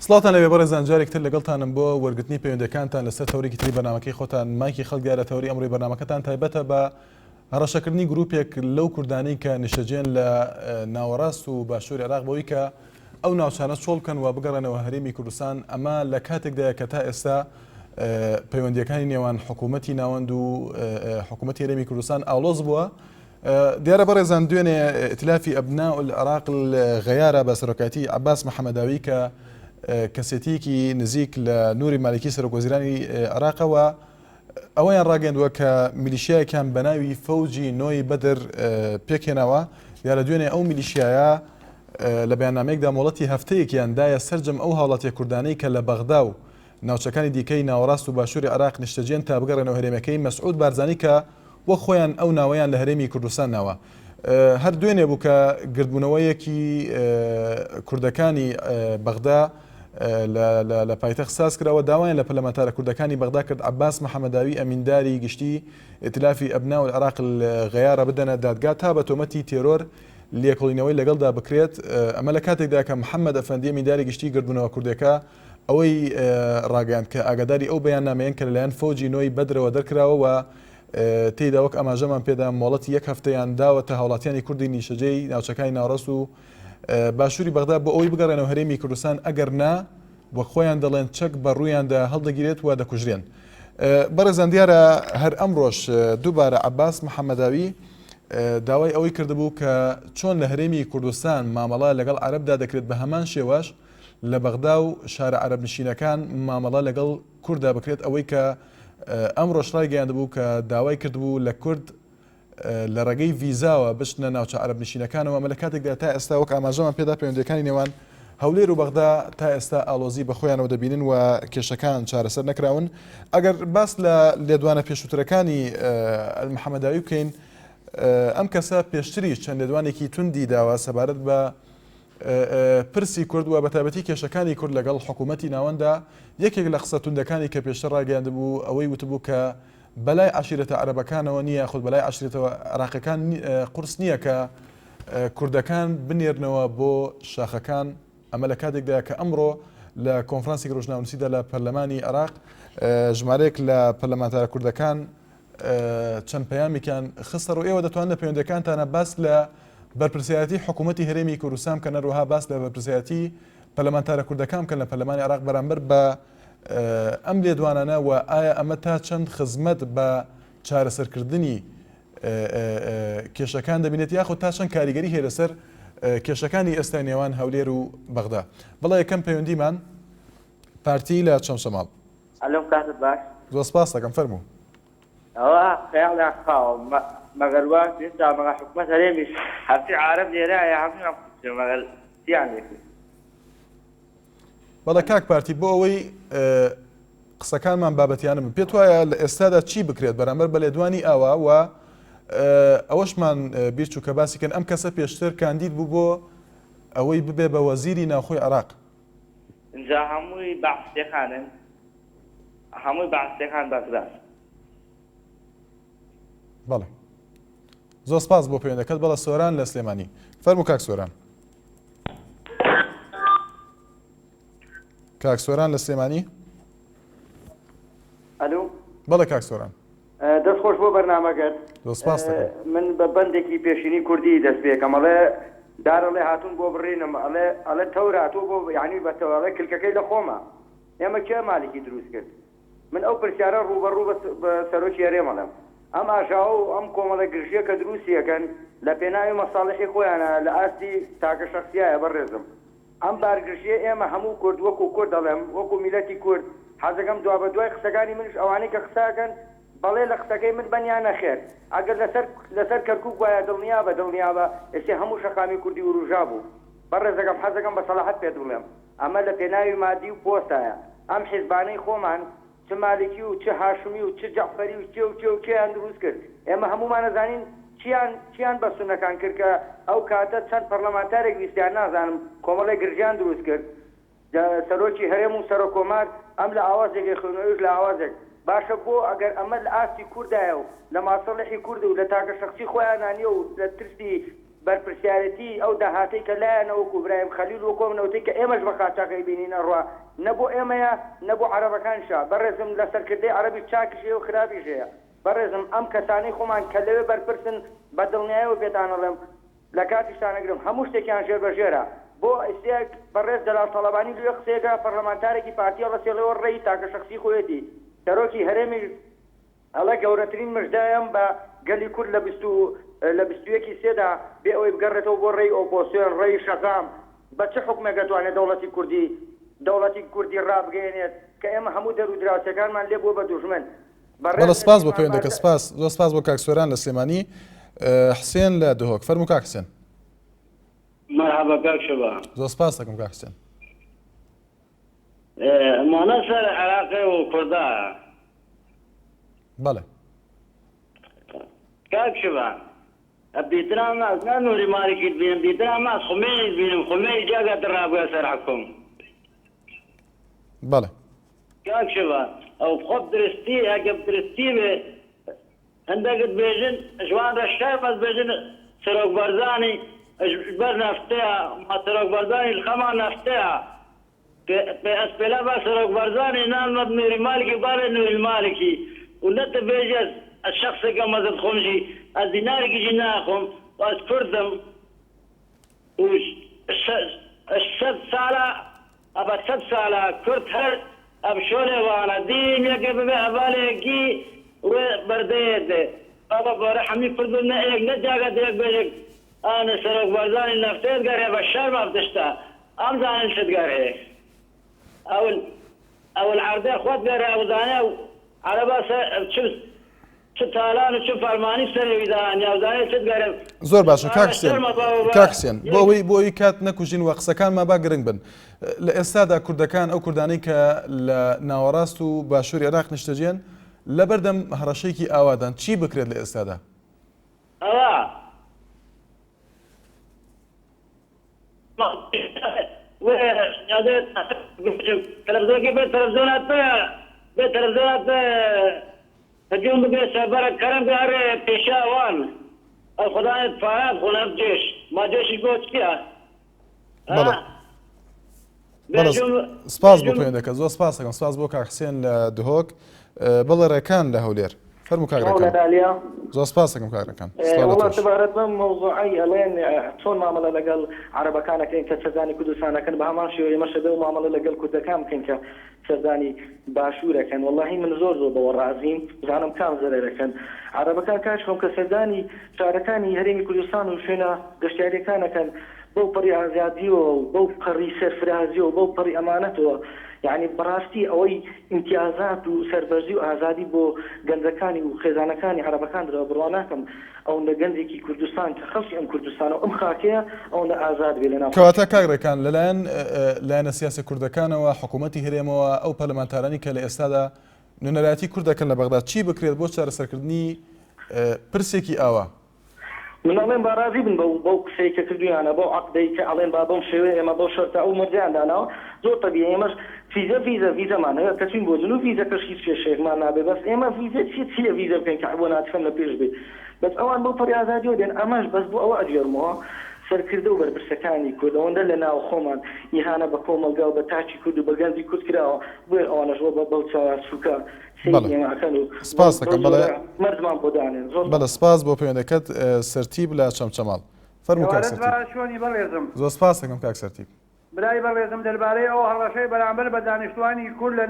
سڵاوتان لەبێ بەڕێزان جارێک تر لەگەڵتانم بۆ وەرگرتنی پەیوەندەکانتان لەسەر تەوەرێکی تری بەرنامەکەی خۆتان مایکی خەڵک دیارە تەوەری ئەمڕۆی بەرنامەکەتان تایبەتە بە هەڕەشەکردنی گروپێک لەو کوردانەی کە نیشتەجێن لە ناوەڕاست و باشووری عێراق بەوەی کە ئەو ناوچانە چۆڵ بکەن و بگەڕێنەوە هەرێمی کوردستان ئەمە لە کاتێکدایە کە تا ئێستا پەیوەندیەکانی نێوان حکوومەتی ناوەند و حکوومەتی هەرێمی کوردستان ئاڵۆز بووە دیارە بەڕێزان دوێنێ ئیتلافی ئەبناء العراق الغیارە بە سەرۆکایەتی عەباس محەمەداوی کە کەسێتیەکی نزیک لە نوری مالکی سەرۆک وەزیرانی عێراقەوە ئەوەیان ڕاگەندووە کە میلیشیایەکیان بە ناوی فەوجی نۆی بەدر پێکهێناوە دیارە دوێنێ ئەو میلیشیایە لە بەیاننامەیەکدا مۆڵەتی هەفتەیەکیان دایە سەرجەم ئەو هاوڵاتیە کوردانەی کە لە بەغدا و ناوچەکانی دیکەی ناوەڕاست و باشووری عێراق نیشتەجێن تا بگەڕێنەوە هەرێمەکەی مەسعود بارزانی کە وەک خۆیان ئەو ناوەیان لە هەرێمی کوردستان ناوە. هەر دوێنێ بوو کە گردبوونەوەیەکی کوردەکانی بەغدا لە پایتەخت ساز کراوە داوایان لە پەرلەمانتارە کوردەکانی بەغدا کرد عەباس محەمەداوی ئەمینداری گشتی ئیتلافی ئەبناء العراق الغیارە بدەنە دادگا تا بە تۆمەتی تێرۆر لێکۆڵینەوەی لەگەڵدا بکرێت ئەمە لە کاتێکدا کە محەمەد ئەفەندی ئەمینداری گشتی گردبوونەوە کوردەکە ئەوەی ڕاگەیاند کە ئاگاداری ئەو بەیاننامەیەن کە لەلایەن فەوجی نۆی بەدرەوە دەرکراوە و تێیدا وەک ئاماژەمان پێدا مۆڵەتی یەک هەفتەیان داوەتە هاوڵاتیانی کوردی نیشتەجێی ناوچەکانی ناوەڕاست و باشووری بەغدا بۆ ئەوەی بگەڕێنەوە هەرێمی کوردستان ئەگەر نا وەک خۆیان دەڵێن چەک بە ڕوویاندا هەڵدەگیرێت و دەکوژرێن. بەڕێزان دیارە هەر ئەمڕۆش دووبارە عەباس محەمەداوی داوای ئەوەی کردبوو کە چۆن لە هەرێمی کوردستان مامەڵە لەگەڵ عەرەبدا دەکرێت بە هەمان شێوەش لە بەغدا و شارە عەرەبنشینەکان مامەڵە لەگەڵ کورددا بکرێت، ئەوەی کە ئەمڕۆش ڕایگەیاندبوو کە داوای کردبوو لە کورد لە ڕێگەی ڤیزاوە بچنە ناوچە عەرەبنشینەکانەوە، ئەمە لە کاتێکدا تا ئێستا وەک ئاماژەمان پێدا پەیوەندییەکانی نێوان هەولێر و بەغدا تا ئێستا ئاڵۆزی بەخۆیانەوە دەبینن و کێشەکان چارەسەر نەکراون. ئەگەر باس لە لێدوانە پێشووترەکانی ئەلمحەمەداوی بکەین، ئەم کەسە پێشتریش چەند لێدوانێکی توندی داوە سەبارەت بە پرسی کورد و بەتایبەتی کێشەکانی کورد لەگەڵ حکوومەتی ناوەندا، یەکێک لە قسە توندەکانی کە پێشتر ڕایگەیاندبوو ئەوەی وتبوو کە بەلای عەشیرەتە عەرەبەکانەوە نییە یاخود بەلای عەشیرەتە عێراقیەکان قورس نییە کە کوردەکان بنێرنەوە بۆ شاخەکان، ئەمە لە کاتێکدایە کە ئەمڕۆ لە کۆنفرانسێکی ڕۆژنامەنووسیدا لە پەرلەمانی عێراق ژمارەیەک لە پەرلەمانتارە کوردەکان چەند پەیامێکیان خستە ڕوو، ئێوە دەتوانن لە پەیوەندیەکانتانە باس لە بەرپرسیارەتی حکوومەتی هەرێمی کوردستان بکەن، هەروەها باس لە بەرپرسیارەتی پەرلەمانتارە کوردەکان بکەن لە پەرلەمانی عێراق بەرامبەر بە ئەم لێدوانانە و ئایا ئەمە تا چەند خزمەت بە چارەسەرکردنی کێشەکان دەبینێت یاخود تا چەند کاریگەری هەیە لەسەر کێشەکانی ئێستای نێوان هەولێر و بەغدا. بەڵێ یەکەم پەیوەندیمان پارتی لە چەمچەماڵ. ئەلۆ کاتت باش. زۆر سپاست دەکەم فەرموو. ئەوە خەیاڵیان خاوە مەگەر وا ئێستا مەگەر حکومەت هەرێمیش هەرچی عارەب لێرایە هەموویان کوشتن مەگەر چیان لێکرد. بەڵێ کاک پارتی بۆ ئەوەی قسەکانمان بابەتیانە بن پێت وایە لە ئێستادا چی بکرێت بەرامبەر بە لێدوانی ئاوا و ئەوەشمان بیرچوو کە باسی کەن ئەم کەسە پێشتر کاندید بوو بۆ ئەوەی ببێ بە وەزیری ناوخۆی عێراق. ئینجا هەمووی بەعسیەکانن هەمووی بەعسیەکان بەغداد. بەڵێ زۆر سپاس بۆ پەیوەندەکەت بەڵێ سۆران لە سلێمانی فەرموو کاک سۆران. کاک سۆران لە سلێمانی. ئەلو. بەڵێ کاک سۆران. دەست خۆش بۆ بەرنامەکەت. زۆر سپاست دەکەم. من بە بەندێکی پێشینی کوردی دەست پێکەم ئەڵێ دار ئەڵێ هاتوون بۆ بڕینم ئەڵێ ئەڵێ تەور هاتووە بۆ یانی بە تەور ئەڵێ کلکەکەی لە خۆمە ئێمە کێ مالکی دروست کرد من ئەو پرسیارە ڕووبەڕوو بە سەرۆکی هەرێم ئەڵێم ئەم ئاژاوە و ئەم کۆمەڵە گرژیە کە دروستی ئەکەن لە پێناوی مەساڵحی خۆیانە لە ئاستی تاکە شەخسیایە بەڕێزم ئەم بارگرژیە ئێمە هەموو کورد وەکو کورد ئەڵێم وەکو میلەتی کورد حەزەکەم دوابەدوای قسەکانی منیش ئەوانەی کە قسە ئەکەن بەڵێ لە قسەکەی من بن یا نەخێر ئەگەر لەسەر لەسەر کەرکوک بوایە دڵنیابە دڵنیابە ئێسێ هەموو شەقامی کوردی وروژابوو بەڕێزەکەم حەزەکەم بە سەڵاحەت پێت بڵێم ئەمە لە پێناوی مادی و پۆستایە ئەم حیزبانەی خۆمان چ مالکی و چ هاشمی و چ جەعفەری و کێ و کێ و کێیان دروست کرد ئێمە هەموومان ئەزانین چیان چیان بە سوننەکان کرد کە ئەو کاتە چەند پەڕلەمانتارێک ویستیان نازانم کۆمەڵێک گرژیان دروست کرد سەرۆکی هەرێم و سەرۆک کۆمار ئەم لە ئاوازێک ئەیخوێن و ئەویش لە ئاوازێک باشە بۆ ئەگەر ئەمە لە ئاستی کوردایە و لە ماسەڵحی کورد و لە تاکە شەخسی خۆیانا نیە و لە ترسی. بەرپرسیارێتی ئەو داهاتەی کە لایانە وەکو برایم خەلیل وەکو ئەم نەوتەی کە ئێمەش بە قاچاخ ئەیبینین ئەڕوا نە بۆ ئێمەیە نە بۆ عەرەبەکانیشە بەڕێزم لە سەرکردەی عەرەبیش چاکیش هەیە و خراپیش هەیە بەڕێزم ئەم کەسانەی خۆمان کە لەوێ بەرپرسن بە دڵنیایەوە پێتان ئەڵێم لە کاتیشتان ئەگرم هەموو شتێکیان ژێر بە ژێرە بۆ ئیسێک بەڕێز جەلال تاڵەبانی لوێ قسەیەکە پەرلەمانتارێکی پارتی ئەڵەسێڵێوە ڕێی تاکە شەخسی خۆیەتی سەرۆکی هەرێمیش ئەڵێ گەورەترین مژدەیەم بە گەلی کورد لە 20 لە 21 ی سێدا بێ ئەوەی بگەڕێتەوە بۆ ڕێی ئۆپۆسیۆن ڕێی شەقام بە چ حوکمێک ئەتوانێت دەوڵەتی کوردی دەوڵەتی کوردی ڕابگەیەنێت کە ئێمە هەموو دەر و دراوسێکانمان لێ بووە بە دوژمن. بەڵێ سپاس بۆ پەیوەندەکە سپاس زۆر سپاس بۆ کاک سۆران لە سلێمانی حسێن لە دهۆک فەرموو کاک حسێن. مەرحەبا کاک شەبا. زۆر سپاس دەکەم کاک حسێن. مانا سەر عێراقێ و کوردا. بەڵێ. کاک شڤان دیتنا ماس نا نوری مالکی بینم دیتنا ماس خومێنی بینم خومێنی جاگا دڕابووە سەر حکوم. بەڵێ. کاک شڤان ئەو خۆ درستی ئەگە درستی بێ هەندەگت بێژن ژوان رە شەرمە بێژن سەرۆک بەرزانی بەر نەفتەیە ما سەرۆک بەرزانی خەما نەفتەیە پێ ئەس پێلا با سەرۆک بەرزانی نان مەد نوری مالکی باێ نوری مالکی و نەت بێژی ئەس ئەس شەخسێکە مەزد خۆم ژی ئەس دینارێکی ژی ناخۆم و ئەس کوردم و سەد سالە ئەبە سەد سالە کورد هەر ئەب شۆنێ وانە دیم یەکێ ببێ هەڤالێکی وێ بەردەیێ دێ بابا بۆرە حەمی کورد ببنە ئێک نە جاگە دێک بێژێک ئانە سەرۆک بەرزانی نەفتێت گەرێ بە شەرم ئەب تشتە ئەم زانن چت گەرێ ئەول ئەول عەردێ خوەت گەرێ ئەو زانێ عەرەبا سە چ چ تالان و چ فەرمانی سەرێ وی دانیا و زانێ چت گەرێ زۆر باشە کاک حسێن کاک حسێن بۆ ئەوەی بۆ ئەوەی کات نەکوژین و قسەکانمان با گرنگ بن لە ئێستادا کوردەکان ئەو کوردانەی کە لە ناوەڕاست و باشووری عێراق نیشتەجێن لەبەردەم هەڕەشەیەکی ئاوادان چی بکرێت لە ئێستادا؟ ئەوە هجوم بگرە سەربەرە کەرم بێ ئەرێ پێشا وان ئەو خودانت پارە بخۆن ئەم جێش ما جێشیش بۆ چیە بەڵێ بەڵێ سپاس بۆ پەیوەندەکە زۆر سپاس دەکەم سپاس بۆ کاک حسێن لە دهۆک بەڵێ ڕێکان لە هەولێر فەرموو کاک ڕێکان زۆر سپاس دەکەم کاک ڕێکان سڵاو لە وەڵا تۆش. سەبارەت بەم مەوزوعەی ئەڵێن چۆن مامەڵە لەگەڵ عەرەبەکان ئەکەین کە سەردانی کوردستان ئەکەن بە هەمان شێوە ئێمەش ئەبێ ئەو مامەڵە لەگەڵ کوردەکان بکەین کە سەردانی باشوور ئەکەن وەڵاهی من زۆر زۆر بەوە ڕازیم بزانم کام زەرەر ئەکەن عەرەبەکان کاک خۆم کە سەردانی شارەکانی هەرێمی کوردستان و شوێنە گەشتیاریەکان ئەکەن بەو پەڕی ئازادیەوە و بەو پەڕی سەرفرازیەوە بەو پەڕی ئەمانەتەوە یانی بەڕاستی ئەوەی ئیمتیازات و سەربەرزی و ئازادی بۆ گەنجەکانی و خێزانەکانی عەرەبەکان دراوە بڕوا ناکەم ئەوەندە گەنجێکی کوردستان کە خەڵکی ئەم کوردستانە و ئەم خاکەیە ئەوەندە ئازاد بێ لەناو کەواتە کاک ڕێکان لەلایەن لایەنە سیاسیە کوردەکانەوە، حکوومەتی هەرێمەوە، ئەو پەرلەمانتارانی کە لە ئێستادا نوێنەرایەتی کورد دەکەن لە بەغدا چی بکرێت بۆ چارەسەرکردنی پرسێکی ئاوا؟ من ئەڵێم با ڕازی بن بەو بەو قسەی کە کردویانە بەو عەقدەی کە ئەڵێن با بەم شێوەیە ئێمە بەو شەرتە ئەو مەرجەیان داناوە زۆر تەبیعی ئێمەش فیزە ڤیزە ڤیزەمان هەیە کە چوین بۆ جنوب ڤیزەکەش هیچ کێشەیەکمان نابێ بەس ئێمە ڤیزە چیە چیە ڤیزە بکەین کە بۆ ناتکەم لە پێش بێ بەس ئەوان بەو پەڕی ئازادیەوە دێن ئەمەش بەس بۆ ئەوە ئەگێڕمەوە سەرکردە و بەرپرسەکانی کورد ئەوەندە لە ناو خۆمان ئیهانە بە کۆمەڵگا و بە تاکی کورد و بە گەنجی کورد کراوە بۆیە ئەوانەش وە بە بەو چاوە سوکە بەڵێ سپاس دەکەم بەڵێ مەرجمان بۆ دانێن زۆر بەڵێ سپاس بۆ پەیوەندەکەت سەرتیپ لە چەمچەماڵ فەرموو کاک ئێوارەت سەرتیپ باش چۆنی بەڕێزم. زۆر سپاس دەکەم کاک سەرتیپ. برای بەڕێزم دەربارەی ئەو هەڕەشەی بەرامبەر بە دانیشتوانی کورد لە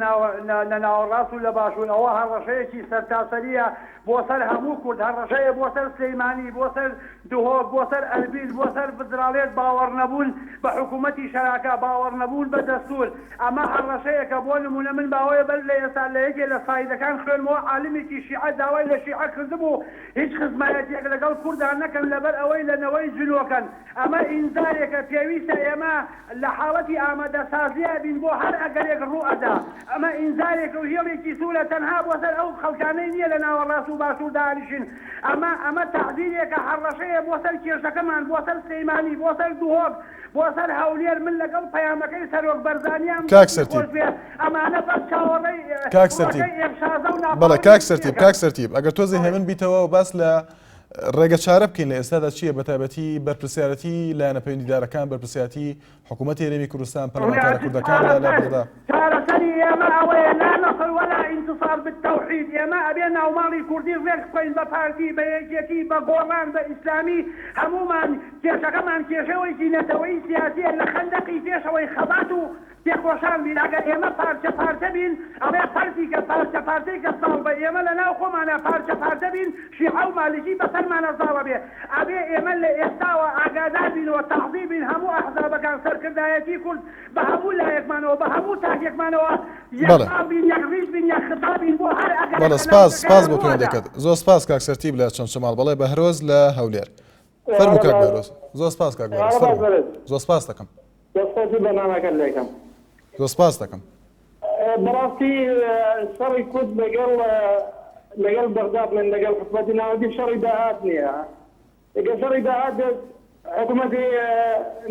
لە ناوەڕاست و لە باشوور ئەوە هەڕەشەیەکی سەرتاسەرییە بۆ سەر هەموو کورد هەڕەشەیە بۆ سەر سلیمانی بۆ سەر دهۆک بۆ سەر ئەربیل بۆ سەر فدراڵێت باوەڕنەبوون بە حکوومەتی شەراکە باوەڕنەبوون بە دەستوور ئەمە هەڕەشەیەکە بۆ نموونە من باوەیە بەر لە ئێستا لە یەکێ لە سایدەکان خوێنمەوە عالمێکی شیعە داوای لە شیعە کردبوو هیچ خزمایەتیەک لەگەڵ کوردا نەکەن لەبەر ئەوەی لە نەوەی جنۆکەن ئەمە ئینزارێکە پێویستە ئێمە لە حاڵەتی ئامادەسازیا بین بۆ هەر ئەگەرێک ڕوو ئەدا ئەمە ئینزارێکە و هێڵێکی سوورە تەنها بۆ سەر ئەو خەڵکانەی نیە لە ناوەڕاست و باشوور دانیشن ئەمە ئەمە تەعبیرێکە هەڕەشەیە بۆ سەر کێشەکەمان بۆ سەر سلیمانی بۆ سەر دهۆک بۆ سەر هەولێر من لەگەڵ پەیامەکەی سەرۆک بەرزانیام کاک دەستی سەرتیپ خۆش بێ ئەمانە بەس چاوەڕێی کاک سەرتیپ فڕۆکەی ئێف شازدە و بەڵێ ناپاڵمی کاک سەرتیپ تورکیەکەن کاک سەرتیپ ئەگەر تۆزێ بەڵێ. هێمن بیتەوە و باس لە. ڕێگە چارە بکەین لە ئێستادا چییە بە تایبەتی بەرپرسیارەتی لایەنە پەیوەندیدارەکان بەرپرسیارەتی حکوومەتی هەرێمی کوردستان پەرلەمانتارە کوردەکان لە لە بەغدا. چارەسەری ئێمە ئەوەیە لا نصر ولا انتصار بالتوحید ئێمە ئەبێ ناوماڵی کوردی ڕێک بخەین بە پارتی بە یەکێتی بە گۆڕان بە ئیسلامی هەموومان کێشەکەمان کێشەوەیکی نەتەوەیی سیاسیە لە خەندەقی پێشەوەی خەبات و تێکۆشان بین ئەگەر ئێمە پارچە پارچە بین ئەڵێ پەرتی کە پارچە پارچەی کە زاڵ بە ئێمە لە ناو خۆمانا پارچە پارچە بین شیعە و مالکی بە سەرمانا زاڵە بێ ئەبێ ئێمە لە ئێستاوە ئاگادار بین و تەحزیر بین هەموو ئەحزابەکان سەرکردایەتی کورد بە هەموو لایەکمانەوە بە هەموو تاکێکمانەوە یەک بەڵێ. خاڵ بین یەک ڕیز بین یەک خطا بین بۆ هەر ئەگەرێک بەڵێ لە سپاس ناوچەکەیا سپاس بۆ ڕوو ئەدا. پەیوەندەکەت زۆر سپاس کاک سەرتیپ لە چەمچەماڵ بەڵێ بەهرۆز لە هەولێر فەرموو کاک بەهرۆز زۆر سپاس کاک بەهرۆز فەرموو زۆر سپاس دەکەم. دەست خۆشی بەرنامەکەت لێکەم. زۆر سپاست دەکەم. بەڕاستی شەڕی کورد لەگەڵ لەگەڵ بەغدا بڵێن لەگەڵ حکومەتی ناوەندی شەڕی داهات نییە گەر شەڕی داهات بێت حکومەتی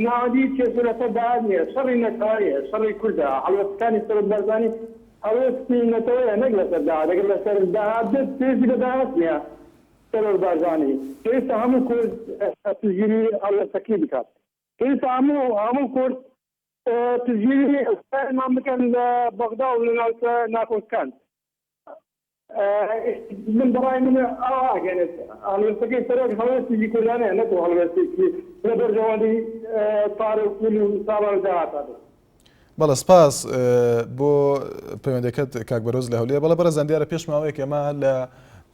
ناوەندی هیچ کێشە لەسەر داهات نییە شەڕی نەتەوەیە شەڕی کوردە هەڵوێستەکانی سەرۆک بارزانی هەڵوێستی نەتەوەیە نەک لەسەر داهات ئەگەر لەسەر داهات بێت پێویستی بە داهات نییە سەرۆک بارزانی پێویستە هەموو کورد پشتگیری هەڵوێستەکەی بکات پێویستە هەموو هەموو کورد پشتگیری خۆیانمان بکەن لە بەغدا و لە ناوچە ناکۆکەکان. من بەڕای من ئاوا ئەگەنێت هەڵوێستەکەی سەرۆک هەڵوێستێکی کوردانەیە نەکو هەڵوێستێکی لە بەرژەوەندی پارە و پول و سامان و داهاتا بێت. بەڵێ سپاس بۆ پەیوەندەکەت کاک بەرۆز لە هەولێر. بەڵێ بەڕێزان دیارە پێش ماوەیەک ئێمە لە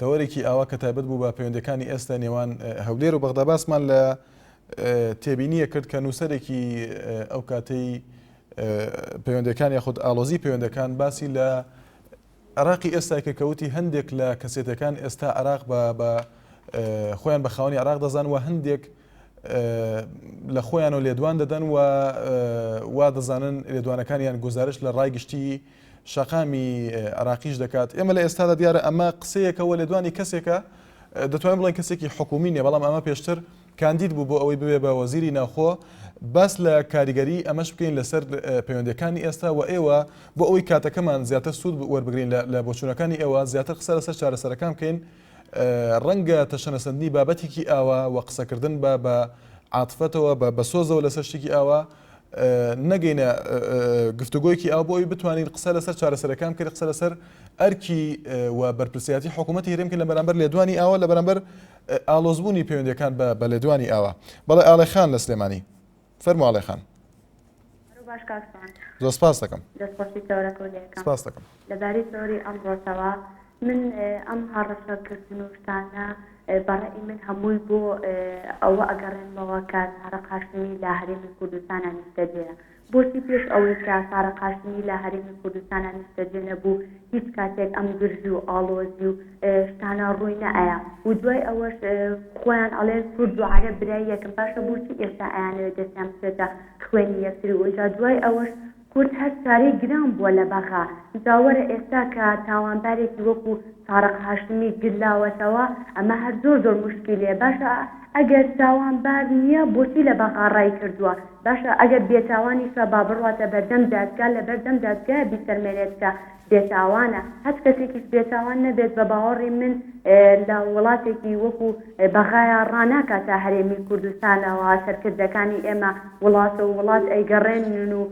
تەوەرێکی ئاوا کە تایبەت بوو بە پەیوەندەکانی ئێستا نێوان هەولێر و بەغدا باسمان لە تێبینییەک کرد کە نووسەرێکی ئەو کاتەی پەیوەندەکان یاخود ئاڵۆزی پەیوەندەکان باسی لە عراقی ئێستا کرد کە وتی هەندێک لە کەسێتەکان ئێستا عراق بە بە خۆیان بە خاوەنی عراق دەزان و هەندێک لە خۆیان و لێدوان دەدەن و وا دەزانن لێدوانەکانیان گزارش لە ڕای گشتی شەقامی عراقیش دەکات ئێمە لە ئێستادا دیارە ئەمە قسەیەکەوە لێدوانی کەسێکە دەتوانین بڵێن کەسێکی حکومی نیە بەڵام ئەمە پێشتر کاندید بوو بۆ ئەوەی ببێ بە وەزیری ناوخۆ، باس لە کاریگەری ئەمەش بکەین لەسەر پەیوەندیەکانی ئێستا و ئێوە بۆ ئەوەی کاتەکەمان زیاتر سوود وەربگرین لە بۆچوونەکانی ئێوە زیاتر قسە لەسەر چارەسەرەکان بکەین ڕەنگە تەشەنەسەندنی بابەتێکی ئاوا و قسەکردن بە بە عاتفەتەوە بە بە سۆزەوە لەسەر شتێکی ئاوا نەگەینە گفتوگۆیەکی ئاو بۆ ئەوی بتوانین قسە لەسەر چارەسەرەکان بکەین قسە لەسەر ئەرکی و بەرپرسیارەتی حکوومەتی هەرێم بکەین لە بەرامبەر لێدوانی ئاوا لە بەرامبەر ئاڵۆزبوونی پەیوەندیەکان بە بە لێدوانی ئاوا. بەڵێ ئاڵێ خان لە سلێمانی. فەرموو ئاڵێ خان. هەرو باش کاک سۆران. زۆر سپاست دەکەم. دەست خۆشی تەوەرەکەو لێکەم. سپاست دەکەم. لەبارەی تەوەری ئەمڕۆتەوە من ئەم هەڕەشە کردن و شتانە بە ڕەئی من هەمووی بۆ ئەوە ئەگەڕێنمەوە کە تارق هاشمی لە هەرێمی کوردستانا نیشتەجێیە بۆچی پێش ئەوەی کە تارق هاشمی لە هەرێمی کوردستانا نیشتەجێ نەبوو هیچ کاتێک ئەم گرژی و ئاڵۆزی و شتانە ڕووی نەئەیا و دوای ئەوەش خۆیان ئەڵێن کورد و عەرەب برای یەکن باشە بۆچی ئێستا ئەیانەوێت دەستیان بچێتە خوێنی یەکتری و ئینجا دوای ئەوەش کورد هەر چارەی گران بووە لە بەغا جا وەرە ئێستا کە تاوانبارێکی وەکو تارق هاشمی گلاوەتەوە ئەمە هەر زۆر زۆر موشکیلەیە باشە ئەگەر تاوانبار نیە بۆچی لە بەغا ڕای کردووە باشە ئەگەر بێتاوانیشە با بڕواتە بەردەم دادگا لەبەردەم دادگایا بیسەلمێنێت کە بێتاوانە هەچ کەسێکیش بێتاوان نەبێت بە باوەڕی من لە وڵاتێکی وەکو بەغایا ڕاناکاتە هەرێمی کوردستانەوە سەرکردەکانی ئێمە وڵاتە و وڵات ئەیگەڕێنن و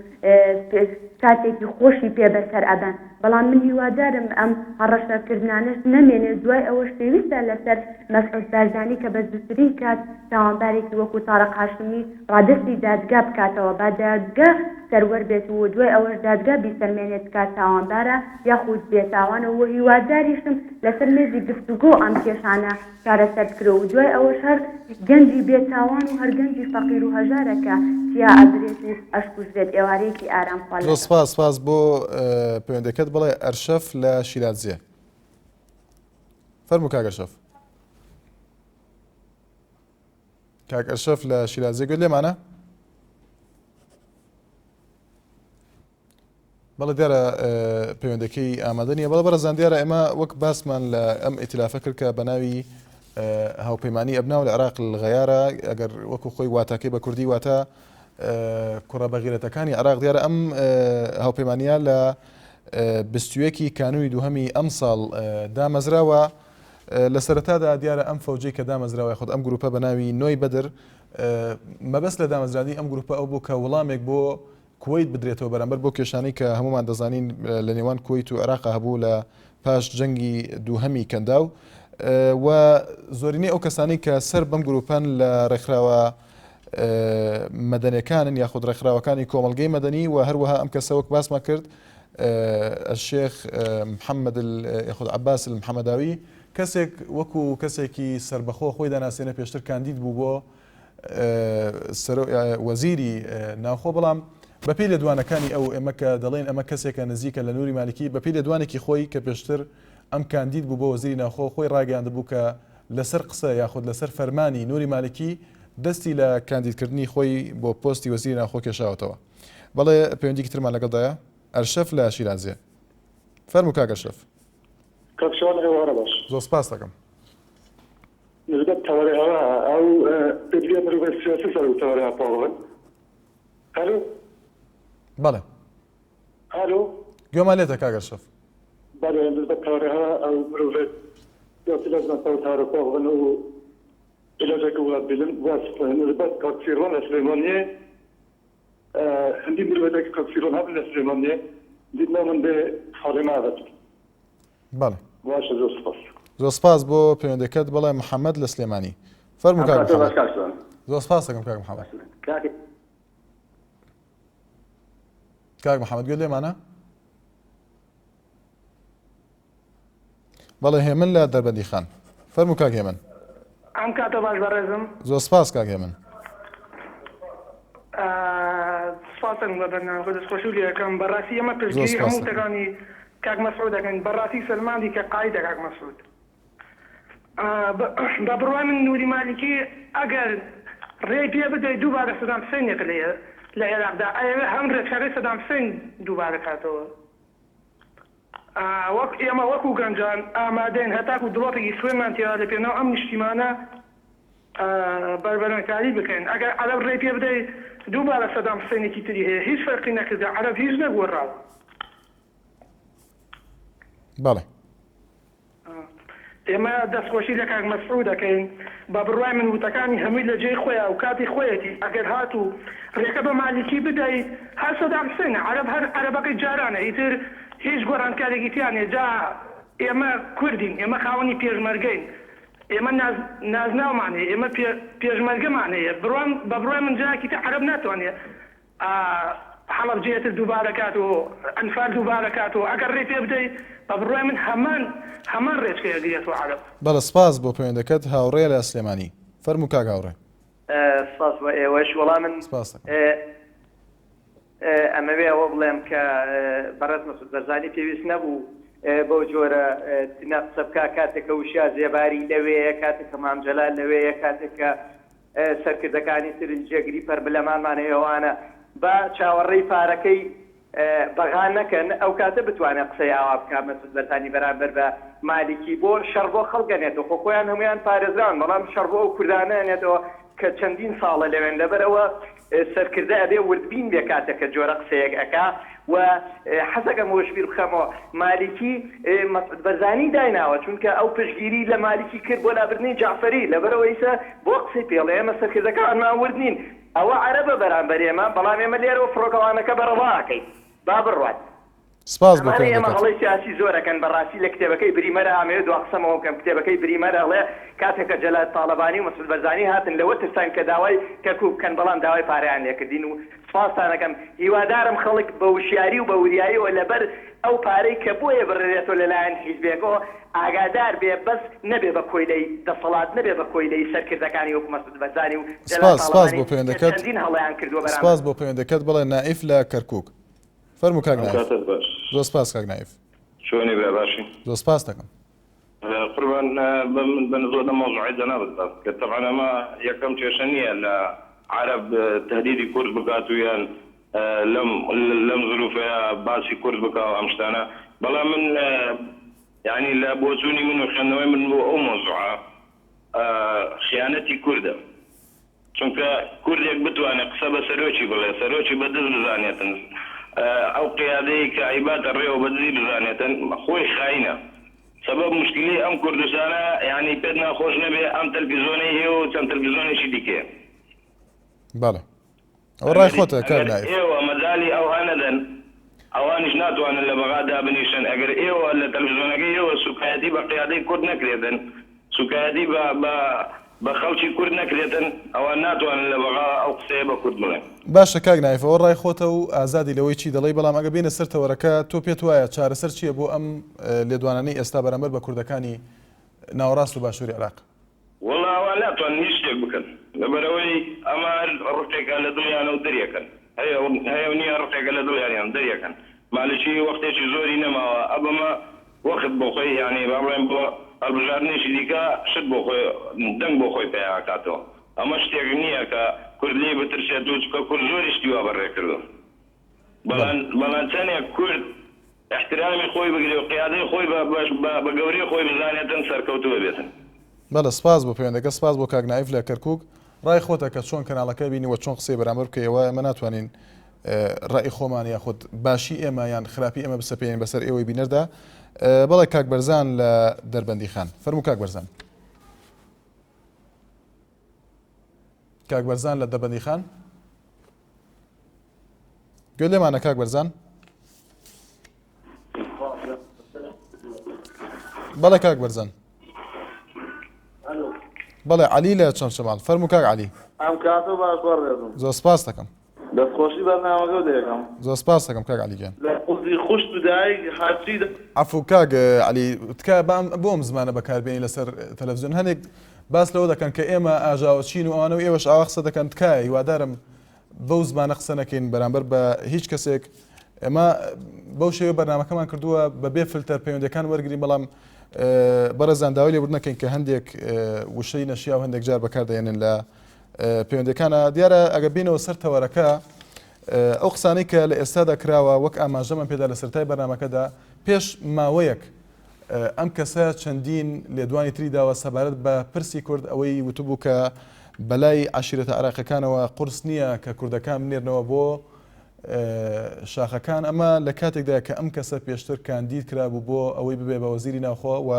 کاتێکی خۆشی پێ بەسەر ئەبەن بەڵام من هیوادارم ئەم هەڕەشە کردنانەش نەمێنێت دوای ئەوەش پێویستە لەسەر مەسعود بارزانی کە بە زووترین کات تاوانبارێکی وەکو تارق هاشمی ڕادەستی دادگا بکاتەوە با دادگا سەروەر بێت و دوای ئەوەش دادگا بیسەلمێنێت کە تاوانبارە یاخود بێتاوانە و هیواداریشم لەسەر مێزی گفتوگۆ ئەم کێشانە چارەسەر بکرێ و دوای ئەوەش هەر گەنجی بێتاوان و هەر گەنجی فەقیر و هەژارە کە تیا ئەبرێت و ئەشکوژرێت ئێوارەیەکی ئارام خوا زۆر لەگەڵ. سپاس سپاس بۆ پەیوەندەکەت بەڵێ ئەرشەف لە شیلادزێ فەرموو کاک ئەرشەف. کاک ئەشرەف لە شیرازێ گوێت لێمانە؟ بەڵێ دیارە پەیوەندەکەی ئامادە نییە بەڵێ بەڕێزان دیارە ئێمە وەک باسمان لە ئەم ئیتلافە کرد کە بە ناوی هاوپەیمانی ئەبناو لە عراق غیارە ئەگەر وەکو خۆی واتاکەی بە کوردی واتە کوڕە بەغیرەتەکانی عراق دیارە ئەم هاوپەیمانە لە 21 کانوی دووهەمی ئەم ساڵ دامەزراوە. لە سەرەتادا دیارە ئەم فەوجەی کە دامەزراوە یاخود ئەم گروپە بە ناوی نۆی بەدر مەبەست لە دامەزراندنی ئەم گروپە ئەو بوو کە وڵامێک بۆ کوەیت بدرێتەوە بەرامبەر بەو کێشانەی کە هەموومان دەزانین لە نێوان کوەیت و عێراق هەبوو لە پاش جەنگی دووهەمی کەنداو و زۆرینەی ئەو کەسانی کە سەر بەم گروپەن لە ڕێکخراوە مەدەنەکانن یاخود ڕێکخراوەکانی کۆمەڵگەی مەدەنی و هەروەها ئەم کەسە وەک باسمان کرد الشێخ محەممەد یاخود عباس المحەممەداوی کەسێک وەکو کەسێکی سربەخۆ خۆی دەناسێنە پێشتر کاندید بوو بۆ وەزیری ناوخۆ، بەڵام بەپێی لێدوانەکانی ئەو ئێمە کە دەڵێین ئەمە کەسێکە نزیکە لە نوری مالکی، بەپێی لێدوانێکی خۆی کە پێشتر ئەم کاندید بوو بۆ وەزیری ناوخۆ خۆی ڕاگەیاندبوو کە لەسەر قسە یاخود لەسەر فەرمانی نوری مالکی دەستی لە کاندیدکردنی خۆی بۆ پۆستی وەزیری ناوخۆ کێشاوەتەوە. بەڵێ پەیوەندیکی ترمان لەگەڵدایە ئەرشەف لە شیرازێ. فەرموو کاک ئەرشەف. کاک شوان ئێوارە باش. زۆر سپاست دەکەم. نسبەت تەوەرە ئەوە ئەو پێدویە مروڤە سیاسی سەر و تەوەرە پاڵن. ئەلو. بەڵێ. ئەلو. گوێمان لێتە کاک ئەشرەف. بەڵێ نسبەت تەوەرە ئەوە ئەو مروڤە سیاسی لازمە سەر و تەوەرە پاڵن و علاجەکە وە بلن وەس نسبەت کاک سیروان لە سلێمانیێ هەندی مروڤەتەکە کاک سیروان هەبن لە سلێمانیێ دیتنا من بێ حاڵێ ماڤت. بەڵێ. باشە زۆر سوپاس. زۆر سپاس بۆ پەیوەندەکەت بەڵێ محەمەد لە سلێمانی فەرموو کاک محەمەد. زۆر سپاس دەکەم کاک محەمەد. کاک محەمەد گوێت لێمانە؟ بەڵێ هێمن لە دەربەندی خان فەرموو کاک هێمن. ئەم کاتە باش بەڕێزم. زۆر سپاس کاک هێمن. سپاستم بە بەرنامەکە دەستخۆشی لێ ئەکەم بەڕاستی ئێمە پشتگیری هەموو وتەکانی کاک مەسعود ئەکەین بەڕاستی سەلماندی کە قائیدە کاک مەسعود بە بڕوای من نوری مالیکی ئەگەر ڕێی پێ بدەی دووبارە سەدام حسینێک لە عێراقدا ئەیەوێ هەم ڕێچکەکەی سەدام حسین دووبارە کاتەوە وەک ئێمە وەکو گەنجان ئامادەین هەتاکو دڵۆپێکی خوێنمان تێدا لە پێناو ئەم نیشتیمانە بەربەرەکاری بکەین ئەگەر عەرەب ڕێی پێ بدەی دووبارە سەدام حسێنێکی تری هەیە هیچ فەرقی نەکردە عەرەب هیچ نەگۆڕاوە. بەڵێ. ئێمە دەستخۆشی لە کاک مەسعود ئەکەین بە بڕوای من وتەکانی هەمووی لە جێی خۆیا و کاتی خۆیەتی ئەگەر هاتوو ڕێکە بە مالیکی بدەی هەر سەدام حسێنە عەرەب هەر عەرەبەکەی جارانە ئیتر هیچ گۆڕانکارێکی تیا نیە جا ئێمە کوردین ئێمە خاوەنی پێشمەرگەین ئێمە ناز نازناومان هەیە ئێمە پێ پێشمەرگەمان هەیە بڕوام بە بڕوای من جارێکی تر عەرەب ناتوانێ هەڵەبجەیە تر دووبارە کات و ئەنفال دووبارە کات و ئەگەر ڕێی پێ بدەی بە بڕوای من هەمان هەمان ڕێچکەی ئەگرێتەوە عەرەب. بەڵێ سپاس بۆ پەیوەندەکەت هاوڕێ لە سلێمانی فەرموو کاک هاوڕێ. سپاس بۆ ئێوەش وەڵا من سپاس دەکەم. ئەمەوێ ئەوە بڵێم کە بەڕێز مەسعود بەرزانی پێویست نەبوو بەو جۆرە تنە قسە بکا کاتێک کە وشیار زێباری لەوێیە کاتێک کە مام جەلال لەوێیە کاتێک کە سەرکردەکانی تر جێگری پەرملەمانمان هەیە ئەوانە با چاوەڕێی پارەکەی بەغا نەکەن ئەو کاتە بتوانێت قسەی ئاوا بکا مەسعود بەرزانی بەرامبەر بە مالیکی بۆ شەڕ بۆ خەڵک ئەنێتەوە خۆ خۆیان هەموویان پارێزراون بەڵام شەڕ بۆ ئەو کوردانە ئەنێتەوە کە چەندین ساڵە لەوێن لەبەرئەوە سەرکردە ئەبێ وردبین بێ کاتێک کە جۆرە قسەیەک ئەکا و حەزەکەم ئەوەش بیر بخەمەوە مالیکی مەسعود بەرزانی دایناوە چونکە ئەو پشتگیری لە مالیکی کرد بۆ لابردنی جەعفەری لەبەرئەوە ئیسە بۆ قسەی پێڵێ ئێمە سەرکردەکانمان ورد نین ئەوە عەرەبە بەرامبەر ئێمە بەڵام ئێمە لێرەوە فڕۆکەوانەکە بەرەڵا ئەکەین با بڕوات. سپاس بۆ ئەمانەی ئێمە پەیوەندەکەت. هەڵەی سیاسی زۆر ئەکەن بەڕاستی لە کتێبەکەی بریمەر ئامەوێ دوا قسەم ئەوە بکەم کتێبەکەی بریمەر ئەڵێ کاتێک کە جەلال تاڵەبانی و مەسعود بەرزانی هاتن لەوە ترساین کە داوای کەرکوک بکەن بەڵام داوای پارەیان لێکردین و سپاستان ئەکەم هیوادارم خەڵک بە وشیاری و بە وریاییەوە لەبەر ئەو پارەی کە بۆیە بڕرێتەوە لەلایەن حیزبێکەوە ئاگادار بێ بەس نەبێ بە کۆیلەی دەسەڵات نەبێ بە کۆیلەی سەرکردەکانی وەکو مەسعود بەرزانی و جەلال سپاس سپاس تاڵەبانی بۆ کە پەیوەندەکەت چەندین هەڵەیان کردووە بەرامبەر سپاس بۆ پەیوەندەکەت بەڵێ نائیف لە کەرکوک فەرموو کاک ئەم نایف. کاتەت باش. زۆر سپاس کاک نایف. چۆنی برا باشی؟ زۆر سپاست دەکەم. قوربان بە نسبەت ئەم مەوزوعەی جەنابت باست کرد تەبعەن ئەمە یەکەم کێشە نییە لە عەرەب تەهدیدی کورد بکات و یان لەم لەم زروفەیا باسی کورد بکا و ئەم شتانە بەڵام من یانی لە بۆچوونی من و خوێندنەوەی من بۆ ئەو مەوزوعە خیانەتی کوردە چونکە کوردێک بتوانێ قسە بە سەرۆکی بڵێ، سەرۆکی بە دز بزانێتن، ئەو قیادەی کە ئەیباتە ڕێوە بە دزی بزانێتن، خۆی خاینە. سەبەب. موشکیلەی ئەم کوردستانە یانی پێت ناخۆش نەبێ ئەم تەلفیزۆنەی ئێوە و چەند تەلفیزۆنێکی دیکەیە. بەڵێ ئەوە ڕای خۆتە کاک ئەگەر نایف. ئێوە مەجالی ئەوها نەدەن ئەوانیش ناتوانن لە بەغا دابنیشن ئەگەر ئێوە لە تەلفزیۆنەکەی ئێوە سوکایەتی بە قیادەی کورد نەکرێتن سوکایەتی بە بە بە خەڵکی کورد نەکرێتن ئەوان ناتوانن لە بەغا ئەو قسەیە بە کورد بڵێن. باشە کاک نایف ئەوە ڕای خۆتە و ئازادی لەوەی چی دەڵێی بەڵام ئەگەر بێینە سەر تەوەرەکە تۆ پێت وایە چارەسەر چیە بۆ ئەم لێدوانانەی ئێستا بەرامبەر بە کوردەکانی ناوەڕاست و باشوری عێراق؟ وەڵا ئەوان ناتوانن هیچ شتێک بکەن لەبەرئەوەی ئەمە هەر ڕقێکە لە دڵیانە و دەریەکەن هەیە هەیە و نییە ڕقێکە لە دڵیانیان دەریەکەن مالکی وەختێکی زۆری نەماوە ئەبەمە وەخت بۆ خۆی یانی با بڵێن بۆ هەڵبژاردنێکی دیکە شت بۆ خۆی دەنگ بۆ خۆی پەیا ئەکاتەوە ئەمە شتێک نییە کە کورد لێی بترسێت و چونکە کورد زۆری شتی وا بەڕێ کردوە بەڵام بەڵام چەنێک کورد ئیحترامی خۆی بگرێ و قیادەی خۆی بە بە بە گەورەی خۆی بزانێتن سەرکەوتوو ئەبێتن. بەڵێ سپاس بۆ پەیوەندەکە سپاس بۆ کاک نایف لە کەرکوک ڕای خۆتە کە چۆن کەناڵەکە بینی وە چۆن قسەی بەرامبەر بکەی ئەوە ئێمە ناتوانین ڕای خۆمان یاخود باشی ئێمە یان خراپی ئێمە بسەپێنین بەسەر ئێوەی بینەردا بەڵێ کاک بەرزان لە دەربەندی خان فەرموو کاک بەرزان کاک بەرزان لە دەربەندی خان گوێ لێمانە کاک بەرزان بەڵێ کاک بەرزان بەڵێ علی لە چەمچەماڵ فەرمو کاک علی ئەم کاتە باش بەڕێزم زۆر سپاس دەکەم دەستخۆشی بەرنامەکە دەکەم زۆر سپاس دەکەم کاک علی گیان لە قوزی خوشت و دایک هەرچی عفو کاک علی تکایە بام بۆ ئەم زمانە بەکاربێنی لەسەر تەلەڤزیۆن هەنێک باس لەوە دەکەن کە ئێمە ئاژاوەچین و ئەوانە و ئێوەش ئاوا قسە دەکەن تکایە هیوادارم بەو زمانە قسە نەکەین بەرامبەر بە هیچ کەسێک ئێمە بەو شێوە بەرنمەکەمان کردووە بە بێ فلتەر پەیوەندەکان وەرگین بەڵام بەڕێزان داوای لێبوردن نەکەین کە هەندێک وشەی نەشیا و هەندێک جار بەکاردێنن لە پەیوەندەکانە دیارە ئەگە بینەوە سەر تەوەرەکە ئەو قسانەی کە لە ئێستادا کراوە وەک ئاماژەمان پێدا لە سەرای بەرنمەکەدا پێش ماوەیەک ئەم کەسە چەندین لێدوانی تری داوە سەبارەت بە پرسی کورد، ئەوەی وتبوو کە بەلای عەشیرەتە عێراقیەکانەوە قورس نییە کە کوردەکان بنێرنەوە بۆ شاخەکان، ئەمە لە کاتێکدایە کە ئەم کەسە پێشتر کاندید کرابوو بۆ ئەوەی ببێ بە وەزیری ناوخۆ و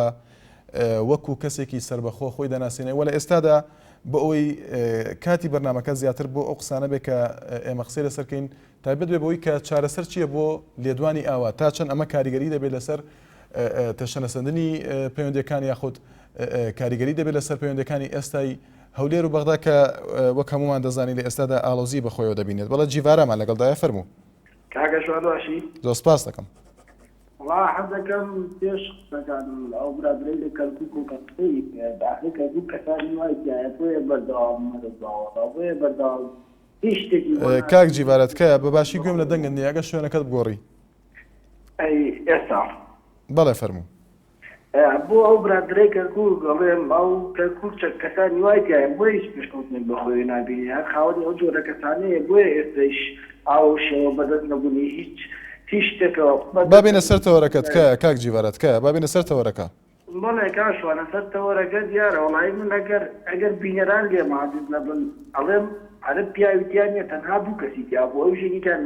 وەکو کەسێکی سەربەخۆ خۆی دەناسێنێ و لە ئێستادا بۆ ئەوەی کاتی بەرنامەکە زیاتر بۆ ئەو قسانە بێ کە ئێمە قسەی لەسەر کەین تایبەت بێ بەوەی کە چارەسەر چییە بۆ لێدوانی ئاوا تا چەند ئەمە کاریگەری دەبێت لەسەر تەشەنەسەندنی پەیوەندیەکان یاخود کاریگەری دەبێت لەسەر پەیوەندەکانی ئێستای هەولێر و بەغدا کە وەک هەمومان دەزانین لە ئێستادا ئاڵۆزی بەخۆیەوە دەبینێت بەڵێ جیڤارامان لەگەڵدایە فەرموو. کاکە شوان باشی؟ زۆر سپاس دەکەم. وەڵا حەز دەکەم پێش قسەکانم ئەو برادەرەی لە کەرکوک و کە قسەی کرد ئاخر کەرکوک کەسانی وای تیایە بۆیە بەردەوام مەرگ باوەڕە بۆیە بەردەوام هیچ شتێکی بۆ کاک جیڤارا تکایە بە باشی گوێم لە دەنگت نییە ئەگەر شوێنەکەت بگۆڕی. ئەی ئێستا؟ بەڵێ فەرموو. بۆ ئەو برادەرەی کەرکوک ئەڵێم ئەو کەرکوک چەک کەسانی وای تیایە بۆیە هیچ پێشکەوتنێک بە خۆیەوە نابینێ هەر خاوەنی ئەو جۆرە کەسانەیە بۆیە ئێستەیش ئاوە و شێوە بەدەست نەبونی هیچ هیچ شتێکەوە با بێینە سەر تەوەرەکە تکایە کاک جیڤارا تکایە با بێینە سەر تەوەرەکە. بەڵێ کاک شوان لەسەر تەوەرەکە دیارە وەڵایی من ئەگەر ئەگەر بینەران لێم عاجز نەبن ئەڵێم عەرەب پیاوی تیا نیە تەنها دوو کەسی تیا بوو ئەویش یەکێکیان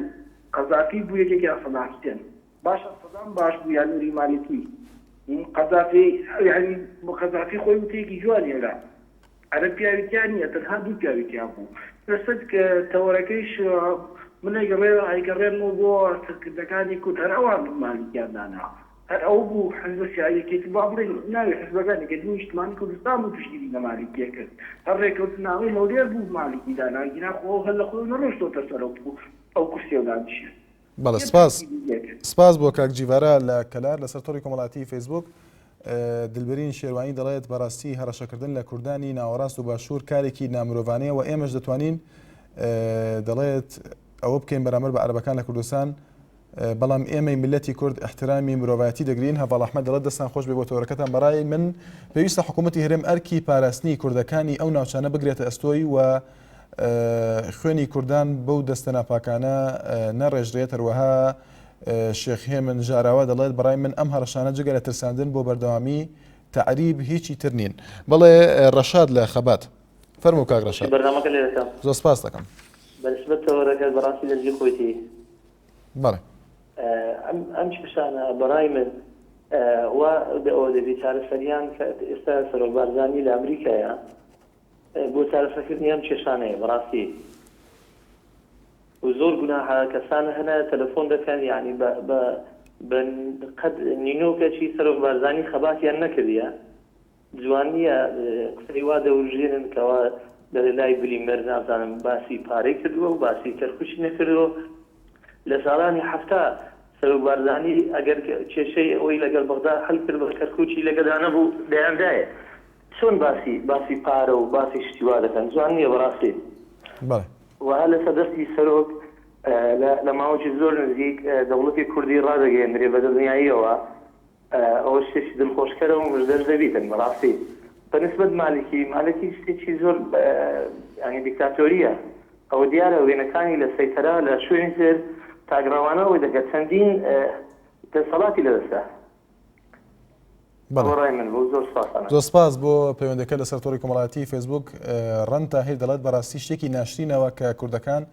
قەزافی بوو یەکێکیان سەدام حوسێن باشە سەدام باش بوو یا نوری مالکی قەزافی یانی قەزافی خۆی وتەیەکی جوانی هەیە عەرەب پیاوی تیا نیە تەنها دوو پیاوی تیا بوو لەسەر تەوەرەکەیش من ئەیگەڕێ ئەیگەڕێنمەوە بۆ سەرکردەکانی کورد هەر ئەوان بوون مالکیان دانا هەر ئەوە بوو حزبە سیا یەکێتی با بڵێین ناوی حزبەکان یەکێتی نیشتمانی کوردستان بوو پشتگیری لە مالیکی کرد هەر ڕێکەوتنامەی هەولێر بوو مالیکی دانا گینا خۆ ئەو هەر لە خۆیەوە نەڕۆشتۆتە سەر ئەو کورسیە و دانیشێ بەڵێ کێ سپاس پشتگیری لێ کرد؟ سپاس بۆ کاک جیڤارا لە کەلار لەسەر تۆڕی کۆمەڵایەتی فەیسبووک دلبرین شێروانی دەڵێت بەڕاستی هەڕەشەکردن لە کوردانی ناوەڕاست و باشوور کارێکی نامرۆڤانەیە و ئێمەش دەتوانین دەڵێت ئەوە بکەین بەرامبەر بە عەرەبەکان لە کوردستان بەڵام ئێمەی میللەتی کورد ئیحترامی مرۆڤایەتی دەگرین، هەڤاڵ ئەحمەد دەڵێت دەستان خۆش بێ بۆ تەوەرەکەتان، بەڕای من پێویستە حکوومەتی هەرێم ئەرکی پاراستنی کوردەکانی ئەو ناوچانە بگرێتە ئەستۆی و خوێنی کوردان بەو دەستە ناپاکانە نەڕێژرێت، هەروەها شێخ هێمن ژاراوە دەڵێت بەڕای من ئەم هەڕەشانە جگە لە ترساندن بۆ بەردەوامی تەعریب هیچی تر نین. بەڵێ ڕەشاد لە خەبات. فەرموو کاک ڕەشاد. بەرنامەکە لێ دەکەم. زۆر سپاست دەکەم. بەنسبەت تەوەرەکەت بەڕاستی لە جێی خۆیتی. بەڵێ. ئەم ئەم کێشانە بەڕای من. وا ئەوە دەبی چارەسەریان کە ئێستا سەرۆک بارزانی لە ئەمریکایە بۆ چارەسەرکردنی ئەم کێشانەیە بەڕاستی و زۆر گوناحە کەسان هەنە تەلەفۆن دەکەن یعنی بە بە بە قەد نینۆکەچی سەرۆک بارزانی خەباتیان نەکردیە جوان نییە قسەی وا دەورژێنن کەوا دەڵێ لای بلیمەر نازانم باسی پارەی کردووە و باسی کەرکوکی نەکردووە لە ساڵانی 70 سەرۆک بارزانی ئەگەر کێشەی ئەوەی لەگەڵ بەغدا حل کرد بە کەرکوکی لەگەدا نەبوو دەیاندایە چۆن باسی باسی پارە و باسی شتی وا دەکەن جوان نییە بەڕاستی بەڵێ. وە هەر لەسەر دەستی سەرۆک لە لە ماوەکی زۆر نزیک دەوڵەتی کوردی ڕادەگەیەندرێ بە دڵنیاییەوە ئەوە شتێکی دڵخۆشکەرە و مژدەش دەبیتن بەڕاستی بە نسبەت مالکی مالکی شتێکی زۆر یانی دیکتاتۆریە ئەوە دیارە وێنەکانی لە سەیتەرە لە شوێنی تر تاکڕەوانە ئەوەی دەکات چەندین دەسەڵاتی لەدەستە. بەڵێ. ئەوە ڕای من بوو زۆر سوپاستان زۆر سپاس بۆ پەیوەندەکە لەسەر تۆڕی کۆمەڵایەتی فەیسبوک ڕەند تاهیر دەڵێت بەڕاستی شتێکی ناشرینەوە کە کوردەکان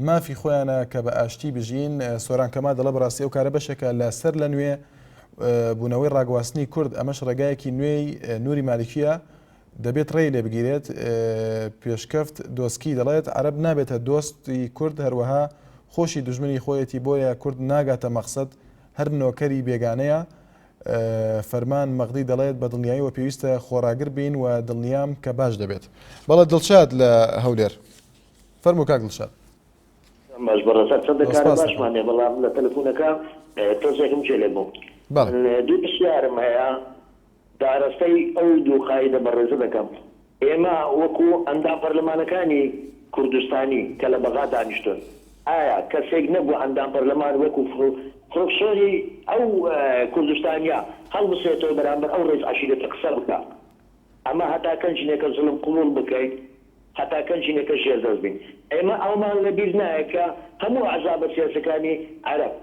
مافی خۆیانە کە بە ئاشتی بژین سۆران کەمال دەڵێ بەڕاستی ئەو کارە بەشێکە لە سەر لە نوێ بوونەوەی ڕاگواستنی کورد ئەمەش ڕێگایەکی نوێی نوری مالکیە دەبێت ڕێی لێ بگیرێت پێشکەفت دۆسکی دەڵێت عەرەب نابێتە دۆستی کورد هەروەها خۆشی دوژمنی خۆیەتی بۆیە کورد ناگاتە مەقسەد هەر نۆکەری بێگانەیە. فەرمان مەغدی دەڵێت بە دڵنیاییەوە پێویستە خۆڕاگر بین و دڵنیام کە باش دەبێت. بەڵێ دڵشاد لە هەولێر. فەرموو کاک دڵشاد. باش بەڕێز هەرچەندە زۆر کارە سپاس باشمان دەکەم. نیە بەڵام لە تەلەفونەکە تۆزێکم گوێ لێ بوو. بەڵێ. من دوو پرسیارم هەیە ئاراستەی ئەو دوو قائیدە بەڕێزە دەکەم. ئێمە وەکو ئەندام پەرلەمانەکانی کوردستانی کە لە بەغا دانیشتون ئایا کەسێک نەبووە ئەندام پەرلەمان وەکو فرۆکسۆنی ئەو کوردستانیە هەڵبسێتەوە بەرامبەر ئەو ڕەئیس عەشیرەتە قسە بکا؟ ئەمە هەتا کەنجینێکە زوڵم قبوڵ بکەین؟ هەتا کەنجینێکە ژێردەست بین؟ ئێمە ئەوەمان لەبیر نایە کە هەموو ئەحزابە سیاسەکانی عەرەب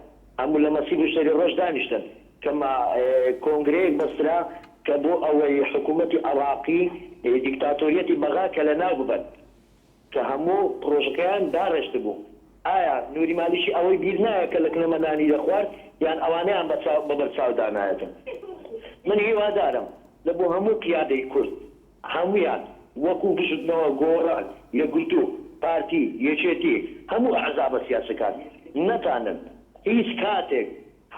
هەموو لە مەسیب و سەری ڕەش دانیشتن کە ما کۆنگرەیەک بەسترا کە بۆ ئەوەی حکوومەتی عێڕاقی دیکتاتۆریەتی بەغا کە لە ناو ببەن کە هەموو پڕۆژەکەیان داڕێشتبوو ئایا نوری مالیکی ئەوەی بیر نایە کە لە کنەمە نانی دەخوارد یان ئەوانەیان بە چاو بە بەر چاو دانایەتن من هیوادارم لە بۆ هەموو قیادەی کورد هەموویان وەکوو بزوتنەوە گۆڕان یەکگرتوو پارتی یەکێتی هەموو ئەحزابە سیاسەکان نەتانن هیچ کاتێک